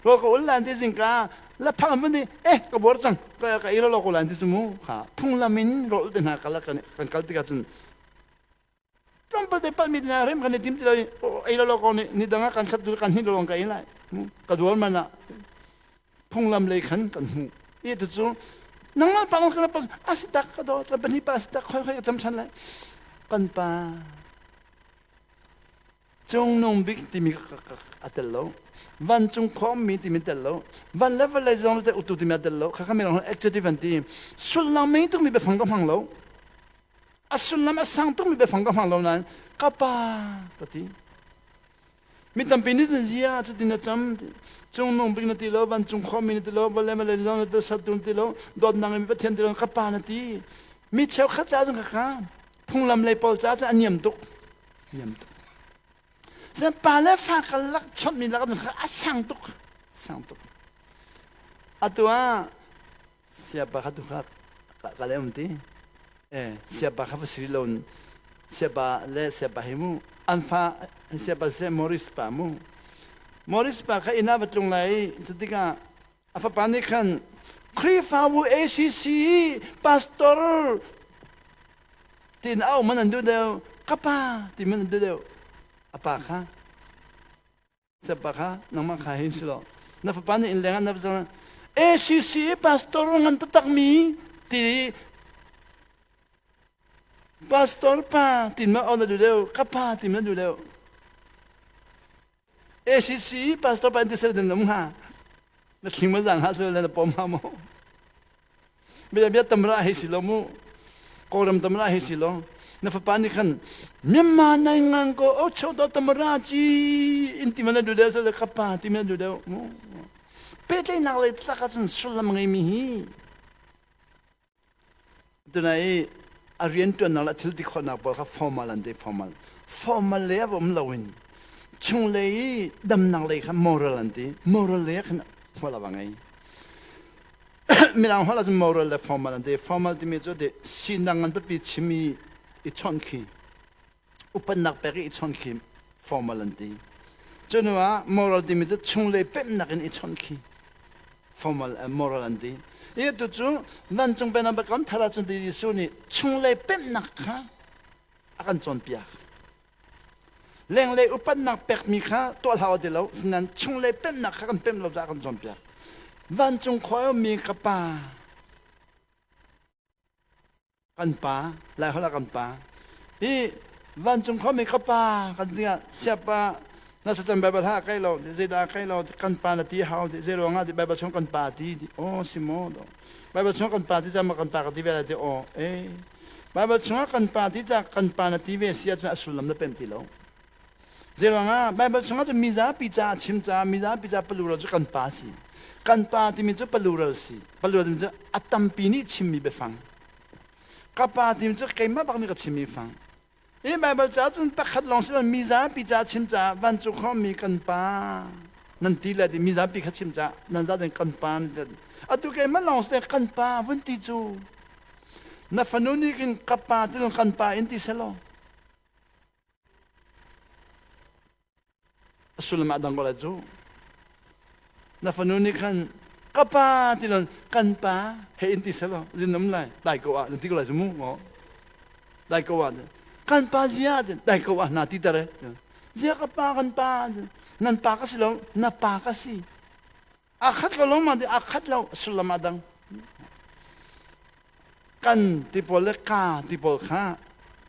rawl ka ul lan ti zingka laphang an vun i eh ka buar cang ka ka ei lo ko lan ti cu mu kha phunglam in rawl te hna kal kan kan kal tikah cun tlawmpal te palmi hna rem kan i tim ti lo ei lo ko ni ni dang ah kan khat tu kan hin lo ka ei lai ka duar man ah phunglam lei khan kan hmuh i tu cu nangmah pa kan pa a si tak ka dawt la pahnih pa si tak khoi khoi ka cam ṭhan lai kan pa cungnung bik timi a tel lo vancung khawmmi timi tel lo van le vawlei zong te utu timi a tel lo kha kha mi rong adjective an ti sullam mei tukmi biafang ka hmang lo a sullam a sang tukmi biafang ka hmang lo nain ka pa ka ti. Mi tampi nih cun zia cutin na cam, cungnung bik na ti lo, vancung khuami na ti lo, vawlei malei zong na ti sertu na ti lo, dawtnak in Pathian ti lo, ka pa na ti. Mi cheukhat caah cun khakha phunglam lei pawl caah cun a niam tuk. Niam tuk. Sen pa le fa ka lak chonhmi lak cun a sang tuk. Sang tuk. Atu ah siapa kha tu kha ka le um ti. Eh, siapa kha va si lo siapa le siapa hi mu an fa siapa se Morris pa mu Morris pa kha inn ah va tlung lai cutikah a fapa nih khan Khrihfabu ACC pastor tin au man an duh deuh ka pa ti man an duh deuh a pa kha Siapa kha nangmah kha hin si lo. Na fapa nih inn leng ah na va ACC pastor ngan taktak mi ti pastor pa ti ma on na duh deuh ka pa ti ma duh deuh ACC pastor pa in ti sel den lam ha na thling ma zang ha sel na pom ha mo Bia bia tamra hei si lo mu. Kawlram tamra hei si lo. Na fapa nih khan Myanmar nai ngang ko o cho do tamra ci in ti mana du deuh so ka pa ti mana du deuh mu. Pehtlaihnak lei tlak ahcun sullam ngei mi hi tunai a rianṭuannak le a thil ti khawhnak pawl kha formal an ti formal. Formal lei ah va um loin chunglei i damnak lei kha moral an ti. Moral lei ah khan hmual a va ngei. Mirang holh ahcun moral le formal an ti. Formal timi cu ti sinak ngan pipi chim i i chawnh khi upatnak pek i i chawnh khi formal an ti. Cu hnu ah moral timi cu chunglei pemhnak in i chawnh khi formal moral an ti. I atu cu vancung pennak biakam thar ahcun ti Jesuh nih chunglei pemhnak kha a kan cawnpiak. Lenglei upatnak pekmi kha tuah hlah ti lo, asinain chunglei pemhnak kha kan pemh lo caah kan cawnpiak. Vancung khua ummi ka pa, kan pa, Laiholh ah kan pa, hi vancung khuami ka pa kan ti ah siapa na thlacam Baibal ha kai lo, zeidah kai lo, kan pa na ti hau, zei ruangah ti Baibal chung kan pa ti, aw si maw, Baibal chung kan pa ti cang ma kan pa ka ti ve lai ti aw, eh Baibal chungah kan pa ti cah kan pa na ti ve si ahcun a sullam na pemh ti lo. Zeiruangah Baibal chungah cun mizapi caah chim caah mizapi caah plural cu kan pa si. Kan pa timi cu plural si. Plural timi cu a tampi nih chimmi biafang. Ka pa timi cu keimah bak nih ka chimmi fang. Hi Baibal caah cun pakhat lawng si lo mizapi caah chim caah vancung khuami kan pa nan ti le ti mizapi kha chim caah nan zaten kan pa nan ti. Atu keimah lawng si kan pa vun ti cu Na fanu nih khin ka pa ti kan pa in ti selaw a sullam ah dang ko lai cu. Na fanu nih khan ka pa ti lon kan pa he in ti selaw zin um lai dai ko ah na ti ko lai cu mu dai ko ah. Kan pa zia dai ko ah na ti tere. Zia ka pa kan pa nan pa ka si lo na pa ka si. A khat lo lo ma di a khat lo sullam a dang. Kan ti pawl le ka ti pawl kha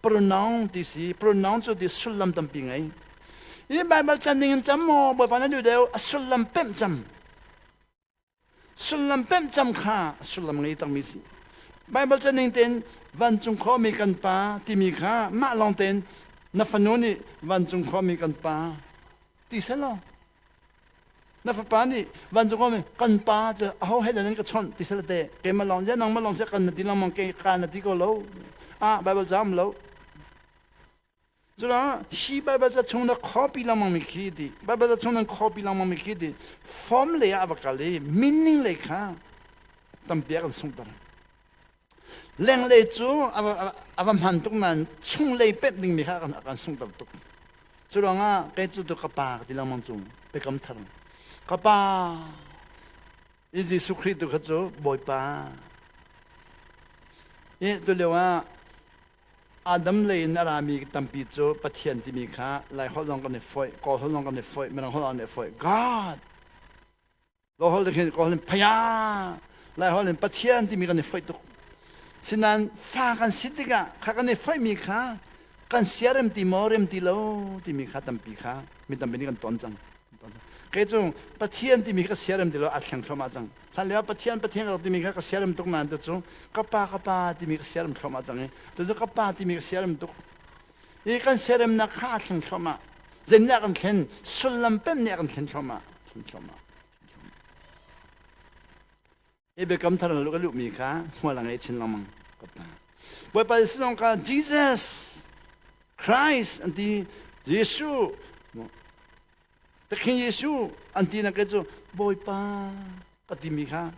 pronoun ti si pronoun cu ti sullam tampi ngei. Hi Bible chan ding in cam maw Bawipa na duh deuh a sullam pemh cam. Sullam pemh cam kha sullam ngei takmi si. Baibal ca ning tein vancung khuami kan pa timi kha mah lawng tein na fanu nih vancung khuami kan pa ti selaw na fapa nih vancung khuami kan pa cu aho he nan ka chawnh ti sel te keimah lawng sia nangmah lawng sia kan na ti lengmang ke ka na ti ko lo ah Baibal ca um lo. Cucaah hi Baibal ca chung na copy lengmang mi khi ti Baibal ca chung nan copy lengmang mi khi ti form lei ah a va kal i meaning lei kha tampi a kan sunghter. Lenglei cu a va hman tuk nain chunglei pemh dingmi kha a kan sunghter tuk. Cu ruangah kei cu tu ka pa ka ti lengmang cu biakam thar. Ka pa i Jesuh Khrih tu kha cu Bawipa. I tulio ah Adam lei in a rami tampi cu Pathian timi kha Laiholh zong kan i foih, Kawlholh zong kan i foih, Mirang holh kan i foih. God! Lawholh in Kawlholh in Phaya! Laiholh in Pathian timi kan i foih tuk. Sinain fa kan si tikah kha kan i foihmi kha kan siarem ti maw rem ti lo timi kha tampi kha mi tampi nih kan ton cang. Kei cu Pathian timi ka siarem ti lo a thleng thluahmah cang. Hlan lio Pathian Pathian ka rak timi kha ka siarem tuk nain tu ka pa ka pa timi ka siarem thluahmah cang i tu cu ka pa timi ka siarem tuk. I kan siaremnak kha a thleng thluahmah. Zeinih a kan thlen? Sullam pem nih a kan thlen thluahmah. Thlen thluahmah. Hi biakam thar na ka luhmi kha hmual a ngei chin lengmang ka pa. Bawipa Jesuh zong kha Jesus Christ an ti Jesuh Takhin Jesuh an ti nak cu Bawipa ka timi kha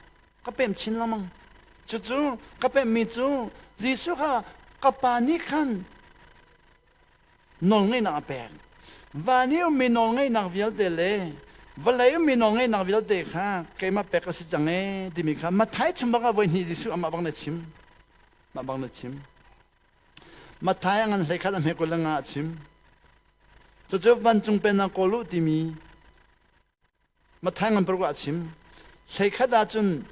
ka pem chin lengmang. Cucu ka pemmi cu Jesuh kha ka pa nih khan nawlngeihnak a pek. Van i ummi nawlngeihnak vialte le vawlei ummi nawlngeihnak vialte kha keimah pek a si cang ee timi kha Matthai chung bak ah voi hnih Jesuh amah bang na chim. Mah bang na chim. Matthai a ngan hlei khat a hme 25 a chim. Cucu vancung pennak kawl u timi Matthai ngan paruk ah a chim. Hleikhat ahcun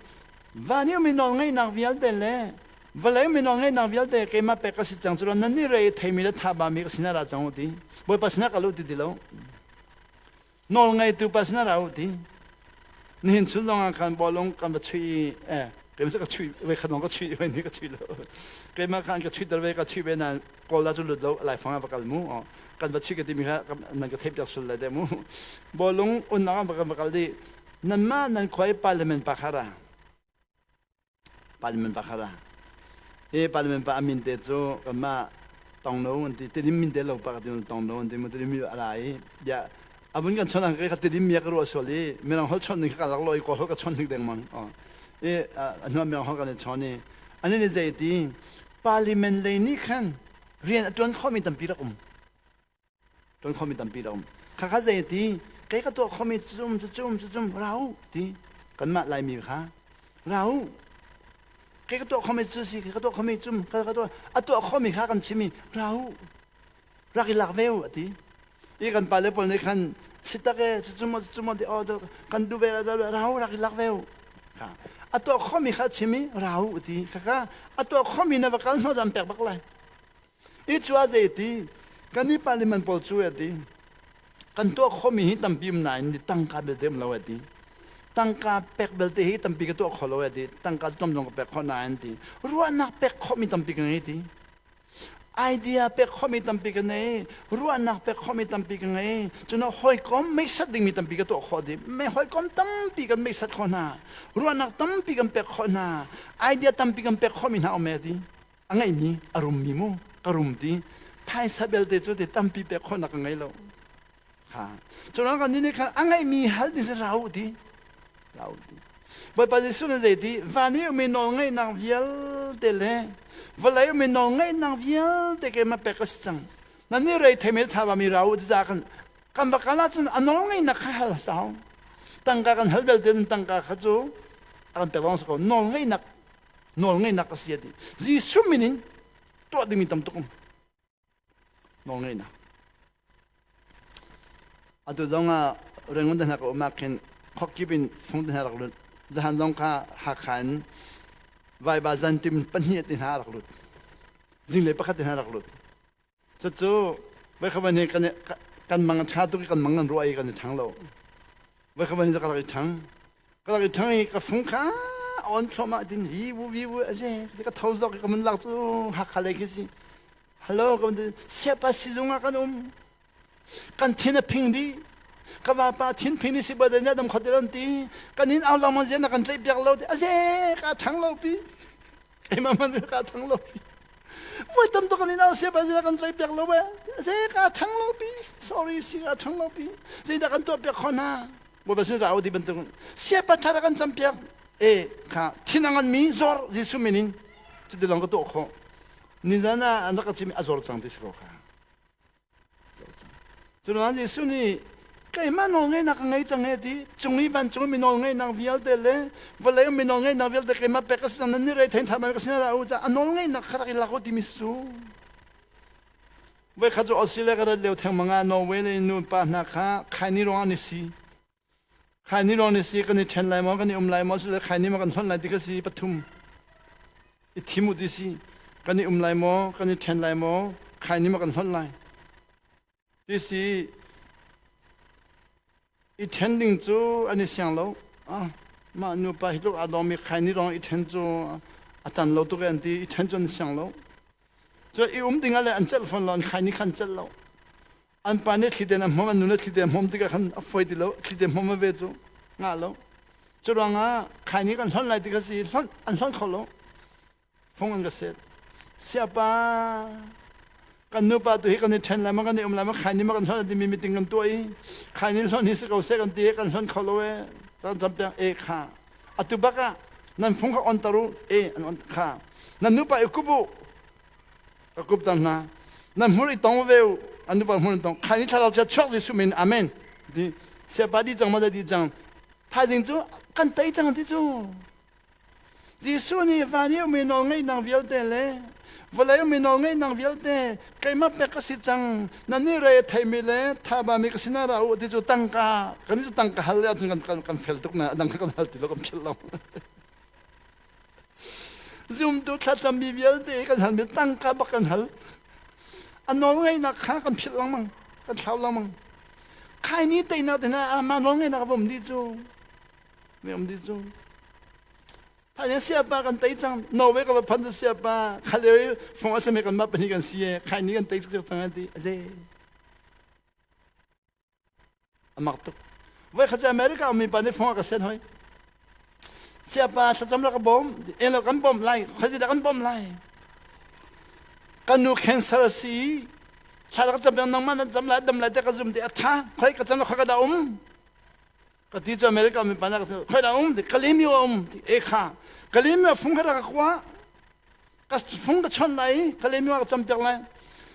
van i ummi nawlngeihnak vialte le vawlei ummi nawlngeihnak vialte keimah pek ka si cang cu nan nih re i theimi le thaba mi ka sinah ra cang u ti. Bawipa sinah kal u ti ti lo. Nawlngeitu pa sinah ra u ti. Nihin chun zong ah khan bawlung kan va chuih i eh keimah ka chuih ve khat ka chuih ve ni ka chuih lo. Keimah khan ka chuih ter ve ka chuih ve nain Kawl ah cu lut lo laifang ah va kal mu kan va chuih ka timi kha nan ka theih piak sul lai deh mu bawlung unnak ah va kal di nanmah nan khua i parliament pa kha ra parliament pa kha ra i parliament pa amin te cu kanmah tongno an ti tidim min te lo pa ka ti tongno an ti mu tidim mi a ra i bia avun kan chon ang ka tidim mi ka ruah sual i mirang hol chon ning ka lak lo i kawl hol ka chon hnik dengmang i a mirang hol kan i chon i ani ni zei ti Parliament lei nih khan rian a ṭuan khawhmi tampi rak um. Ṭuan khawhmi tampi rak um. Khakha zei ti, kei ka tuah khawhmi cucum, cucum, cucum, ra u ti. Kanmah Laimi kha, ra u. Kei ka tuah khawhmi cu si, kei ka tuah khawhmi cum, ka tuah, a tuah khawhmi kha kan chim i, ra u. Rak i lak ve u, a ti. I kan pale pawl nih khan sitak e cucum cucum ti oh kan duh ve ra u rak i lak ve u kha a tuah khomi kha chim i ra u ti khakha a tuah khomi na va kal hnawh zan pek bak lai i cu a zei ti kan i parliament pawl cu a ti kan tuah khomi hi tampi um nain tangka belte um lo a ti tangka pek belte hi tampi ka tuah kho lo a ti tangka cu tam zong ka pek khawh nain ti ruahnak pek khawhmi tampi ka ngei ti Idea pek khawhmi tampi ka nei, ruahnak pek khawhmi tampi ka ngei. Cun hawikom meisat dingmi tampi ka tuah khawh dih. Me hawikom tampi kan meisat khawh hna. Ruahnak tampi kan pek khawh hna. Idea tampi kan pek khawhmi hna um e ti. A ngeimi, a rummi mu, ka rum ti. Phaisa belte cu ti tampi pek khawhnak ka ngei lo. Kha. Cun kan nih khan a ngeihmi hal ding si ra u ti. Ra u ti. Bawipa Jesuh nih zei ti van i ummi nawlngeihnak vialte le vawlei ummi nawlngeihnak vialte keimah pek ka si cang. Nan nih rei theimi le thaba mi ra u ti ca kan kan va kal ahcun a nawlngeihnak kha hal sau. Tangka kan hal belte cun tangka kha cu a kan pek lawng si ko. Nawlngeihnak nawlngeihnak a si a ti. Jesuh min in tuah dingmi tam tuk um. Nawlngeihnak. Atu zong ah Rangoon te hna ka um ah khin khuakip in fung te hna rak lut. Zahan zong kha Hakha in Vaiba zantim pahnih te hna rak lut. Zinglei pakhat te hna rak lut. Cucu voikhat hi kan kan mang a ṭha tuk i kan mang kan ruah i kan i ṭhang lo. Voikhat hi ka rak i ṭhang. Ka rak i ṭhang i ka fung kha on thluahmah tin hi vu vi vu a si. Ka tho zawk i ka mun lak cu Hakha lei khi si. Hello ka ti siapa sizung ah kan um. Kan thin a phing dih. Ka vapa thin phing ni si ba na dam khot ti ti. Kan in au langmang zian na kan tlaih piak lo ti. Aze ka ṭhang lo pi. Keimah man ka ṭhang lo pi. Voi tam tuk kan in au siapa zian kan tlaih piak lo be. Aze ka ṭhang lo pi. Sorry si ka ṭhang lo pi. Zeidah kan tuah piak kho hna. Bawipa sin ra u ti bantuk siapa ṭha kan cam piak. E kha thin a ngan mi zor Jesuh min in cuti lawng ka tuah khawh. Nizan ah an rak ka chim i a zor cang ti si ko kha. Curuang Jesuh nih keimah nawlngeihnak ka ngei cang he ti cung i vancung mi nawlngeihnak vialte le vawlei mi nawlngeihnak vialte keimah pek ka si cang nan nih rei thein tha ka sin ra u a nawlngeihnak kha rak i lak u timi su. Voi khat cu Australia ka rat lio thengmang ah Norway le nu pa hna kha khaini ruangah an i si. Khaini ruang ni si kan i ṭhen lai maw kan i um lai maw sile khaini maw kan hlonh lai ti kha si pathum i thim u ti si kan i um lai maw kan i ṭhen lai maw khaini maw kan hlonh lai ti si i ṭhen ding cu an i siang lo ah mah nupa hi tluk aa dawmi khaini ruang i ṭhen cu a tan lo tuk an ti i ṭhen cu an siang lo cu i um ding ah le an celh fawn lo an khaini khan celh lo An pa nih thliten a hmom, an nu nih thlite a hmom tikah khan a foi ti lo, thlite hmom a ve cu ngah lo. Cu ruangah khaini kan hlonh lai ti kha si, hlonh an hlonh kho lo. Fung an ka set. Siapa kan nupa tu hi kan i ṭhen lai maw kan i um lai maw khaini maw kan hlonh timi meeting kan tuah i khaini hlonh hi si ko seh kan ti i kan hlonh kho lo e kan cam piak e kha atu bak ah nan fung kha on tar u e an on kha nan nupa i kup u Ka kup tang hna. Nan hmur i tong ve u. An nupa hmur in tong. Khai ni thlarau chia chuak Jesuh min. Amen. Ti siapa di cang ma di cang. Thaizing cu kan tei cang ti cu. Jesuh nih van i umi nawl ngeihnak vialte le vawlei umi nawl ngeihnak vialte keimah pek ka si cang. Nan nih re theimi le thaba mi ka sinah ra u ti cu tangka kan cu tangka hal le ahcun kan kan fel tuk na adang kan hal ti lo kan philh lo. Zumtu thlacammi vialte kan halmi tangka bak kan hal. A nawlngeihnak kha kan philh lengmang, kan thlau lengmang. Khaini teinak te hna amah nawlngeihnak va um dih cu. Va um dih cu. Thaizing siapa kan tei cang. Norway ka va phan cu siapa khaleu fung a sami kan mah pahnih kan si e. Khaini kan tei cik cang an ti. Aze. A mak tuk. Voi khat cu America ummi pa nih phone a ka send hoi. Siapa thlacam rak ka bawm. Elo kan bawmh lai. Khuazi dah kan bawmh lai. Kan nu cancer a si. Thla ka cam peng nangmah nan cam lai dam lai te ka zum ti a tha. Khoi ka cam khoi ka dah um. Ka ti cu America ummi pa nih ka khoi dah um ti Kalimi a um ti e kha. Kalimi a fung kha rak ka kua. Ka fung ka chon lai Kalemi ka cam piak lai.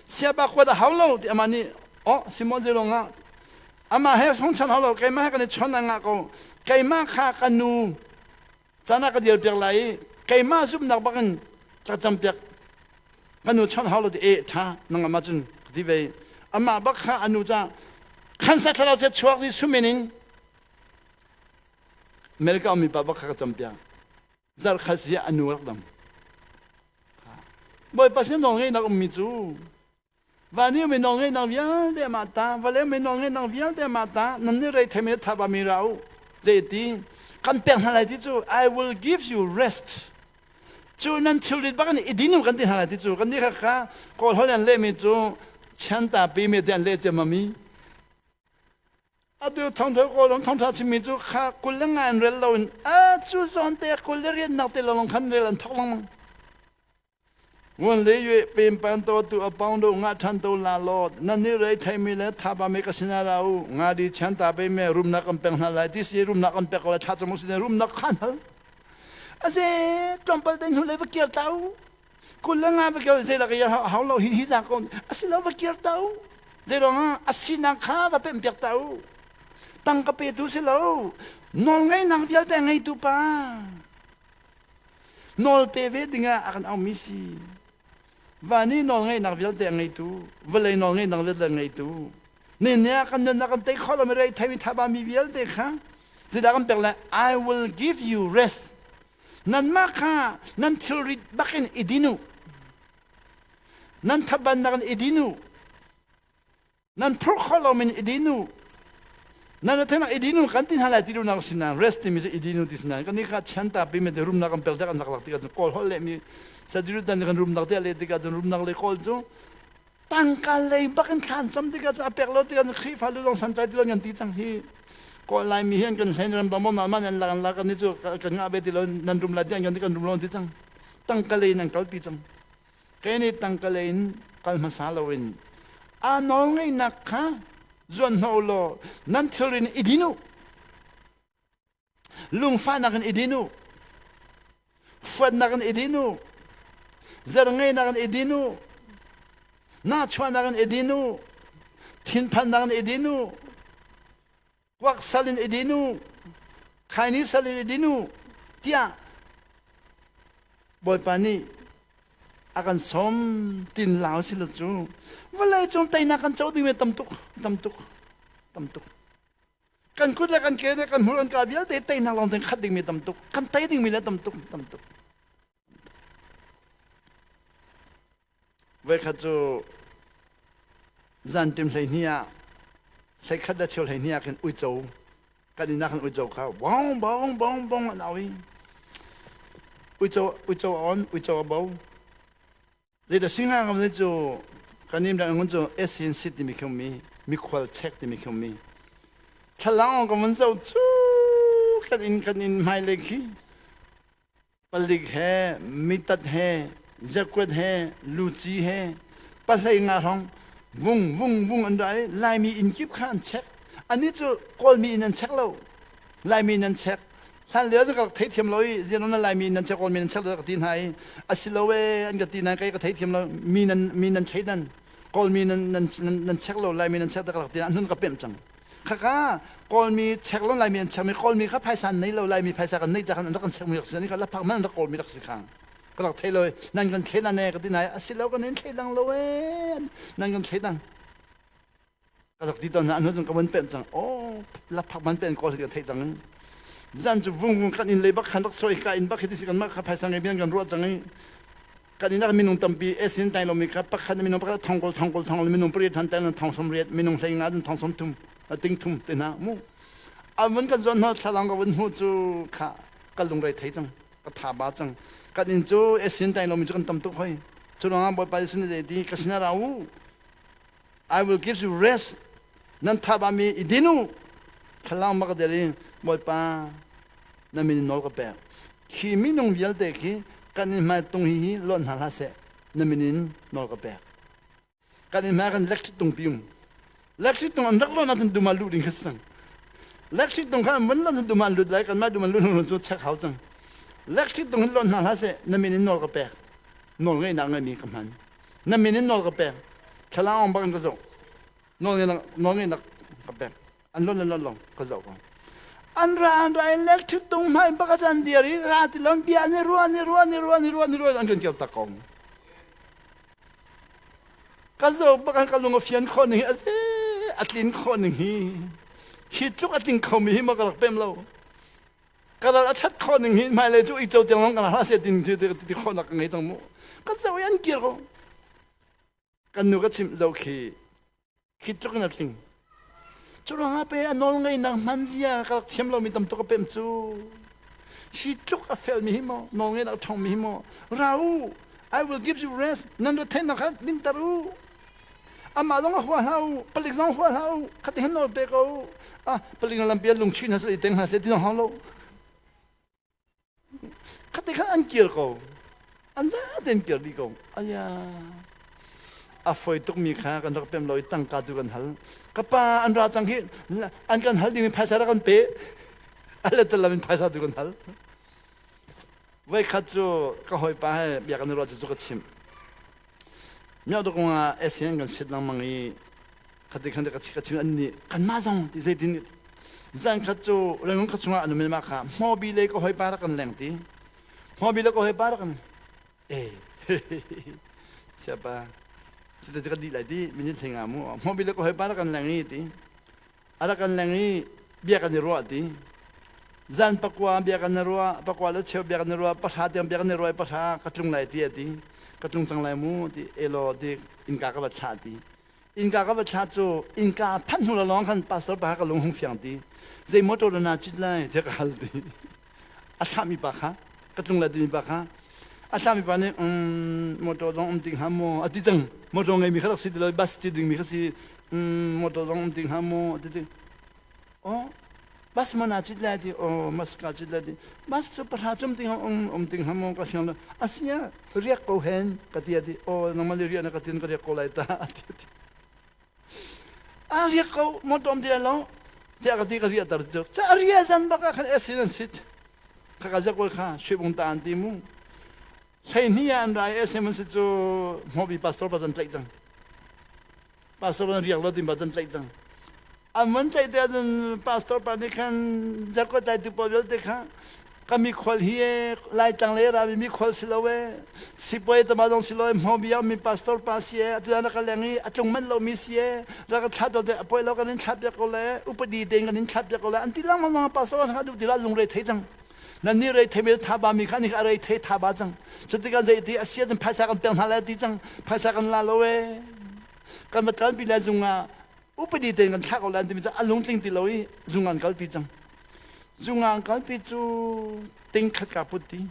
Siapa khua dah hau lo ti amah nih oh Simon zeilong ah amah he fung chan hau lo keimah he kan i chon nga ko keimah kha ka nu caan ah ka dir piak lai i keimah zumhnak bak in ka cam piak ka nu chon hau lo ti e tha nang amah cun ka ti ve amah bak kha anu ca khansa thlarau che chuak zi sumin in America ummi pa bak kha ka cam piak zarkhat si a nu rak dam Bawipa sin nawl ngeihnak ummi cu van i mi nawl ngeihnak vialte amah ta vale mi nawl ngeihnak vialte amah ta nan nih rei thei thaba mi ra u zeiti kan pek hna lai ti cu I will give you rest cu nan thilrit bak in i din u kan ti hna lai ti cu kan nih kha kha kawl holh an lehmi cu chianta pi mi te an leh ciammam Atu thawngtha kawlawm thawngtha chimmi cu kha 25 in rel loin a cu zawn te 24 nak te lawng khan rel an thawk lengmang. Ngun le yue pem pan to tu a pang do nga than to la lo nan ni rei thei mi le tha ba me ka sina ra u nga di chan ta pe me rum na kan peng hna lai ti si rum na kan pek la tha chamu si rum na khan hal ase tlawmpal te hnu le va kir ta u 25 va kir zei lak ya hau lo hi hi za ko asi lo va kir ta u zei ruang ah a sinak kha va pemh piak ta u tangka petu si lo nawl ngeihnak vialte ngeitu pa nawl pe ve dingah a kan aumi si. Van i nawlngeihnak vialte a ngeitu, vawlei nawlngeihnak vialte a ngeitu, ni ni ah kan nunnak kan tei khawh lomi rei theimi thaba mi vialte kha zeidah kan pek lai? I will give you rest. Nanmah kha nan thilrit bakin i din u. Nan thabannak in i din u. Nan phurh khawh lomi in i din u. Nan rathenak i din u kan ti hna lai ti duhnak si nain rest timi cu i din u ti si nain kan nih kha chianta pi me rumnak kan pek kan lak tikah cun kawl holh lehmi sadirutan kan rumnak te leh tikah cun rumnak le kawl cu tangka lei bak in thlan cam tikah cun a pek lo tikah cun Khrihfa lu zong santlai ti lo kan ti cang hi kawl Laimi hi an kan hlen ram bang ma man an lak an lak kan ni cu kan ngah ve ti lo nan rum lai ti an kan ti kan rum lo ti cang tangka lei in an kalpi cang Kei nih tangka lei in kal hmasa loin aa nawlngeihnak kha zuan hnawh u law nan thilri in i din u. Lungfahnak in i din u. Huatnak in i din u. Zerngeinak in i din u. Nahchuahnak in i din u. Thinphannak in i din u. Kuak sal in i din u, khaini sal in i din u, tiah Bawipa nih a kan sawm tin lau si lo cu vawlei cung teinak kan co ding tam tuk tam tuk tam tuk kan kut le kan ke le kan hmur kan ka vialte teinak lawng ten khat dingmi tam tuk kan tei dingmi le tam tuk tam tuk Voikhat cu zanṭim 12 ah 11 le cheu 12 ah khin uico kan inn ah khan uico kha bong bong bong bong an au i uico uico a on uico a bo zeidah singa ngam cu kan nim dang ngun cu SCNC timi khi um i mikhual check timi khi um i thlalang ka vun zoh cu kan inn kan inn hmailei khi Palik he, mitat he, zakuat he, luci he, pahlei nga hrawng vung vung vung an ra i Laimi inn kip kha an check. Anih cu Kawlmi inn an check lo. Laimi inn an check. Hlan lio cu ka rak theithiam lo i ziaron na Laimi inn nan check, Kawlmi nan check lo ka ti hna i a si lo ee an ka ti nain kei ka theithiam lo. Mi nan mi nan thleidan. Kawlmi nan nan nan check lo, Laimi nan check ta ka rak ti hna. An hun ka pemh cang. Khaka Kawlmi chek lo Laimi an chekmi Kawlmi kha phaisa an nei lo Laimi phaisa kan neih ca khan an rak kan chekmi rak si an lapak man an rak Kawlmi rak si kha ka rak thei lo nan kan thlei nan e ka ti nai a si lo kan in thlei dang lo e nan kan thlei dang ka rak ti tawn hna an cun ka vun pemh cang oh lapak man pen kawl ka thei cang zan cu vung vung kan in lei bak khan rak soi ka in bak hi ti si kan mah kha phaisa ngei bian kan ruah cang i kan inn ah minung tampi esin tai lomi kha pakhat minung pakhat thongkol thongkol thongkol minung pariat han tel thong 80 minung 15 cun thong 30 ting thum te hna mu an vun kan zawn hna thlalang ka vun hmu cu kha ka lungre thei cang ka tha ba cang kan inn cu esin tai lomi cu kan tam tuk hoi cu ruangah Bawipa Jesuh nih ti ka sinah ra u I will give you rest nan tha ba mi i din u thlalang ma ka der i Bawipa na min nawl ka pek Khi minung vialte khi kan in hmai tung hi hi lonh hna hlah seh, na min in nawl ka pek. Kan in hmai kan electric tung pi um. Electric tung an rak lonh ahcun dum ah luh ding kha si cang. Electric tung kha an vun lonh cun dum ah an lut lai, kanmah dum an lut hnu cu check hau cang. Electric tung hin lonh hna hlah seh, na min in nawl ka pek. Nawl ngeihnak ngeimi ka hman. Na min in nawl ka pek. Thlalang bak in ka zoh. Nawl ngeihnak ka pek. An lon an lon long ka zoh ko. An ra an ra electric tung hmai bak an dir i ra ti lon bia ni ruah ni ruah ni ruah ni ruah ni ruah an kan keu tak ko. Ka zoh bak an ka lung a fian khawh ning hi a a tlin khawh ning hi hi tluk a tling kho mi hi ma ka rak pem lo. Ka ral a that khawh ning hi hmailei cu i co tiang long ka hla se tin ti ti khawh nak ka ngei cang mu. Ka zoh i an kir ko. Kan nu ka chimh zoh khi khi tluk in a tling. Cu ruangah pe a nawl ngeihnak hman zia ka rak thiam lomi tam tuk a pem cu. Hi tluk a felmi hi maw, nawl ngeihnak a ṭhawngmi hi maw, ra u, I will give you rest, nan retheihnak kha dinter u. Amah zong a hua hlah u, palik zong hua hlah u, khati hin nawl pe ko u. Ah, palik na lampi ah lungchuih hna seh, i teng hna seh ti zong hau lo. Khati khan an kir ko. An zate an kir dih ko. Aya. A foi tukmi kha kan rak pem lo i tangka tu kan hal. Ka pa an ra cang hi an kan hal dingmi phaisa rak kan pe. A let in phaisa tu kan hal. Voi khat cu ka hawipa he bia kan i ruah cu ka chimh. Myo to kong ah SCN kan sit lengmang i khati khan ka ka chim an nih kanmah zong ti zeitin zan khat cu Rangoon kha chungah an um mah kha hmawbi le ka hawipa rak kan leng ti hmawbi le ka hawipa rak kan e. Siapa cuti cu ka dih lai ti minute thling ah mu hmawbi le ka hawipa rak kan leng i ti a rak kan leng i bia kan i ruah ti zan pakua bia kan i ruah pakua le cheu bia kan i ruah pahra tiang bia kan i ruah i pahra ka tlung lai ti a ti ka tlung cang lai mu ti elaw ti innka ka va thlah ti innka ka va thlah cu innka phanh hnu lawng khan pastor pa ka lung hung fiang ti zei motor na cit lai tiah ka hal ti a thlahmi pa kha ka tlung lai timi pa kha a thlahmi pa nih motor zong um ti hnga maw a ti cang motor ngeimi kha rak si ti lo bus cit dingmi kha si motor zong um ti hnga maw a ti ti oh bus ma na cit lai ti oh mas ka cit lai ti bus cu pahra cum ting um um ting hnga maw ka hriang lo asia riak ko hen ka ti a ti oh nangmah le riak na ka tin ka riak ko lai ta a ti a ti A riak ko motor um ti lai lo tiah ka ti ka riahter cu ca ria zan bak ah khan acid an sit kha ka zakol kha shwebung ta an ti mu hleihnih ah an ra i SM an si cu hmobi pastor pa zan tlaih cang pastor pa riak lo tin pa zan tlaih cang an van tlaih te ahcun pastor pa nih khan zakol tlai tu pawl vialte kha Ka mikhual hi e Laitlang le rami mikhual si lo e sipuai tama zong si lo e hmawbi mi pastor pa si e atu rak ka leng i a tlung manh lomi si e rak ka thlah te a poi lo kan in thlah piak ko le upadi tein kan in thlah piak ko le an ti lengmang pastor kha duh ti la lung rei thei cang nan ni rei thei mi tha ba mi kha ni kha rei thei tha ba cang cutikah zei ti a sia cun phaisa kan pek hna le ti cang phaisa kan la lo e kan va tlan pi le zung ah upadi tein kan thlah ko le an timi cu a lungtling ti lo i zung an kalpi cang Zungang kalpi cu ting khat ka put ti.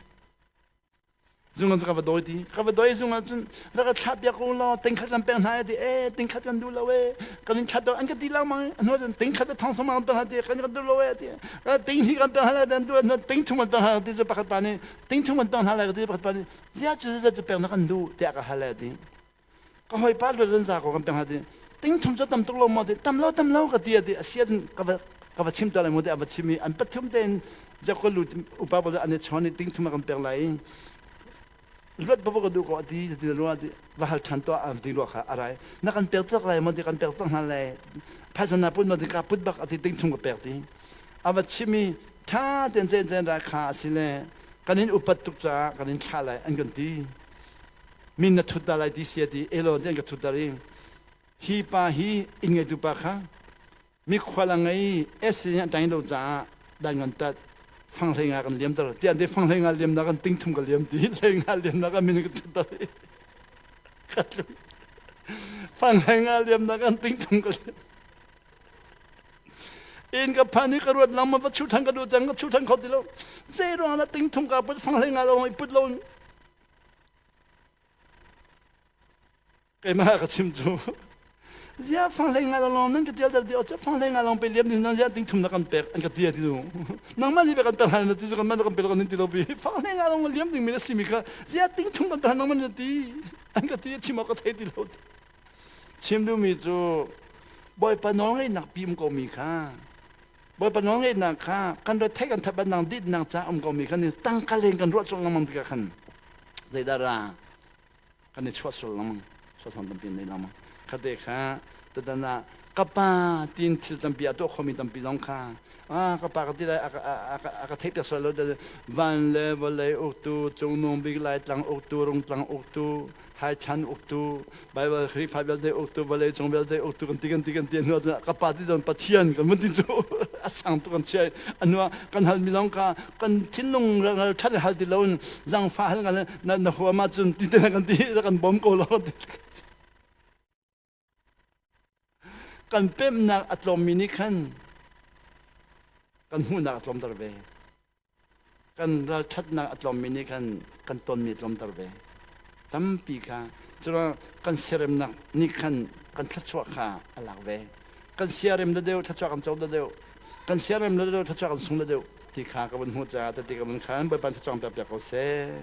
Zungang cu ka va dawi ti. Ka va dawi zungah cun rak ka thlah piak ko law ting khat kan pek hna ti e ting khat kan duh lo e kan in thlah piak an ka ti lengmang hnu cun ting khat thong song kan pek hna ti kan kan duh lo e ti ting hi kan pek hna lai an duh hnu ting thum kan pek hna ti cu pakhat pa nih ting thum kan pek hna lai ti pakhat pa nih zia cu zia cu pek na kan duh tiah ka hal e ti ka hawipa luat an za ko kan pek hna ti ting thum cu tam tuk lo maw ti tam lo tam lo ka ti ti a sia ka va ka va chim ta lai maw ti a va chim i an pathum tein jakol lu upa pawl an i chawn i ting thum a kan pek lai i luat baba ka duh ko ati ti ruah ti va hal than to an ti ruah kha arai na kan pek tak lai maw ti kan pek tak hna lai phaisa na put maw ti ka put bak ati ting thum ka pek ti a va chim i tha ten chen chen ra kha asile kan in upat tuk caah kan in thlah lai an kan ti min na thut ta lai ti si a ti elo ti an ka thut tar i hi pa hi inn ngeitu pa kha mikhual a ngei SC an tang lo caah dan kan tat fang hlei nga kan liam tar ti an ti fang hlei nga liam na kan ting thum ka liam ti hlei nga liam na kan min ka thut tar fang hlei nga liam na kan ting thum ka liam In ka phan i ka ruat lang ma va chu than ka du cang ka chu than kho ti lo zei ruang la ting thum ka put fang hlei nga lo i put lo Keimah ka chim cu zia fang hlei ngai long nan ka tial ter ti o fang hlei ngai long pe liam ni nan zia ting thum na kan pek an ka ti ti nu nangmah nih kan pek na ti kan man kan pek kan ti lo pi fang hlei ngai long liam ding mi na si mi kha zia ting thum kan pek nangmah na ti an ka ti chim ka thei ti lo chim duh mi cu bawipa nawl ngeihnak pi um ko mi kha bawipa nawl ngeihnak kha kan re thei kan that ban nang dit nang ca um ko mi kha ni tangka len kan ruah chung lengmang tikah khan zeidah ra kan i chuah sual lengmang sual tampi nei lengmang khate kha tutan ah ka pa tin thil tampi a tuah khomi tampi zong kha ah ka pa ka ti lai a ka theih piak sual lo van le vawlei uktu cungnung bik lai tlang uktu rungtlang uktu haithlan uktu Bible Khrihfa vialte uktu vawlei cung vialte uktu kan ti kan ti kan ti hnu ah ka pa ti don Pathian kan vun ti cu a sang tu kan chia anu kan hal mi zong kha kan thinlung ral that hal ti lo zangfa hal na na huam ah cun ti te kan ti kan bom ko lo kan pemnak a tlawmmi nih khan kan hmuhnak a tlawmter ve Kan ralṭhatnak a tlawmmi nih khan kan tonmi a tlawmter ve. Tampi kha curuang kan siaremnak nih khan kan thluachuah kha a lak ve. Kan siarem da deuh thluachuah kan co da deuh. Kan siarem da deuh thluachuah kan sung da deuh ti kha ka vun hmuh caah tati ka vun khan Bawipa thluachuah pek piak ko seh.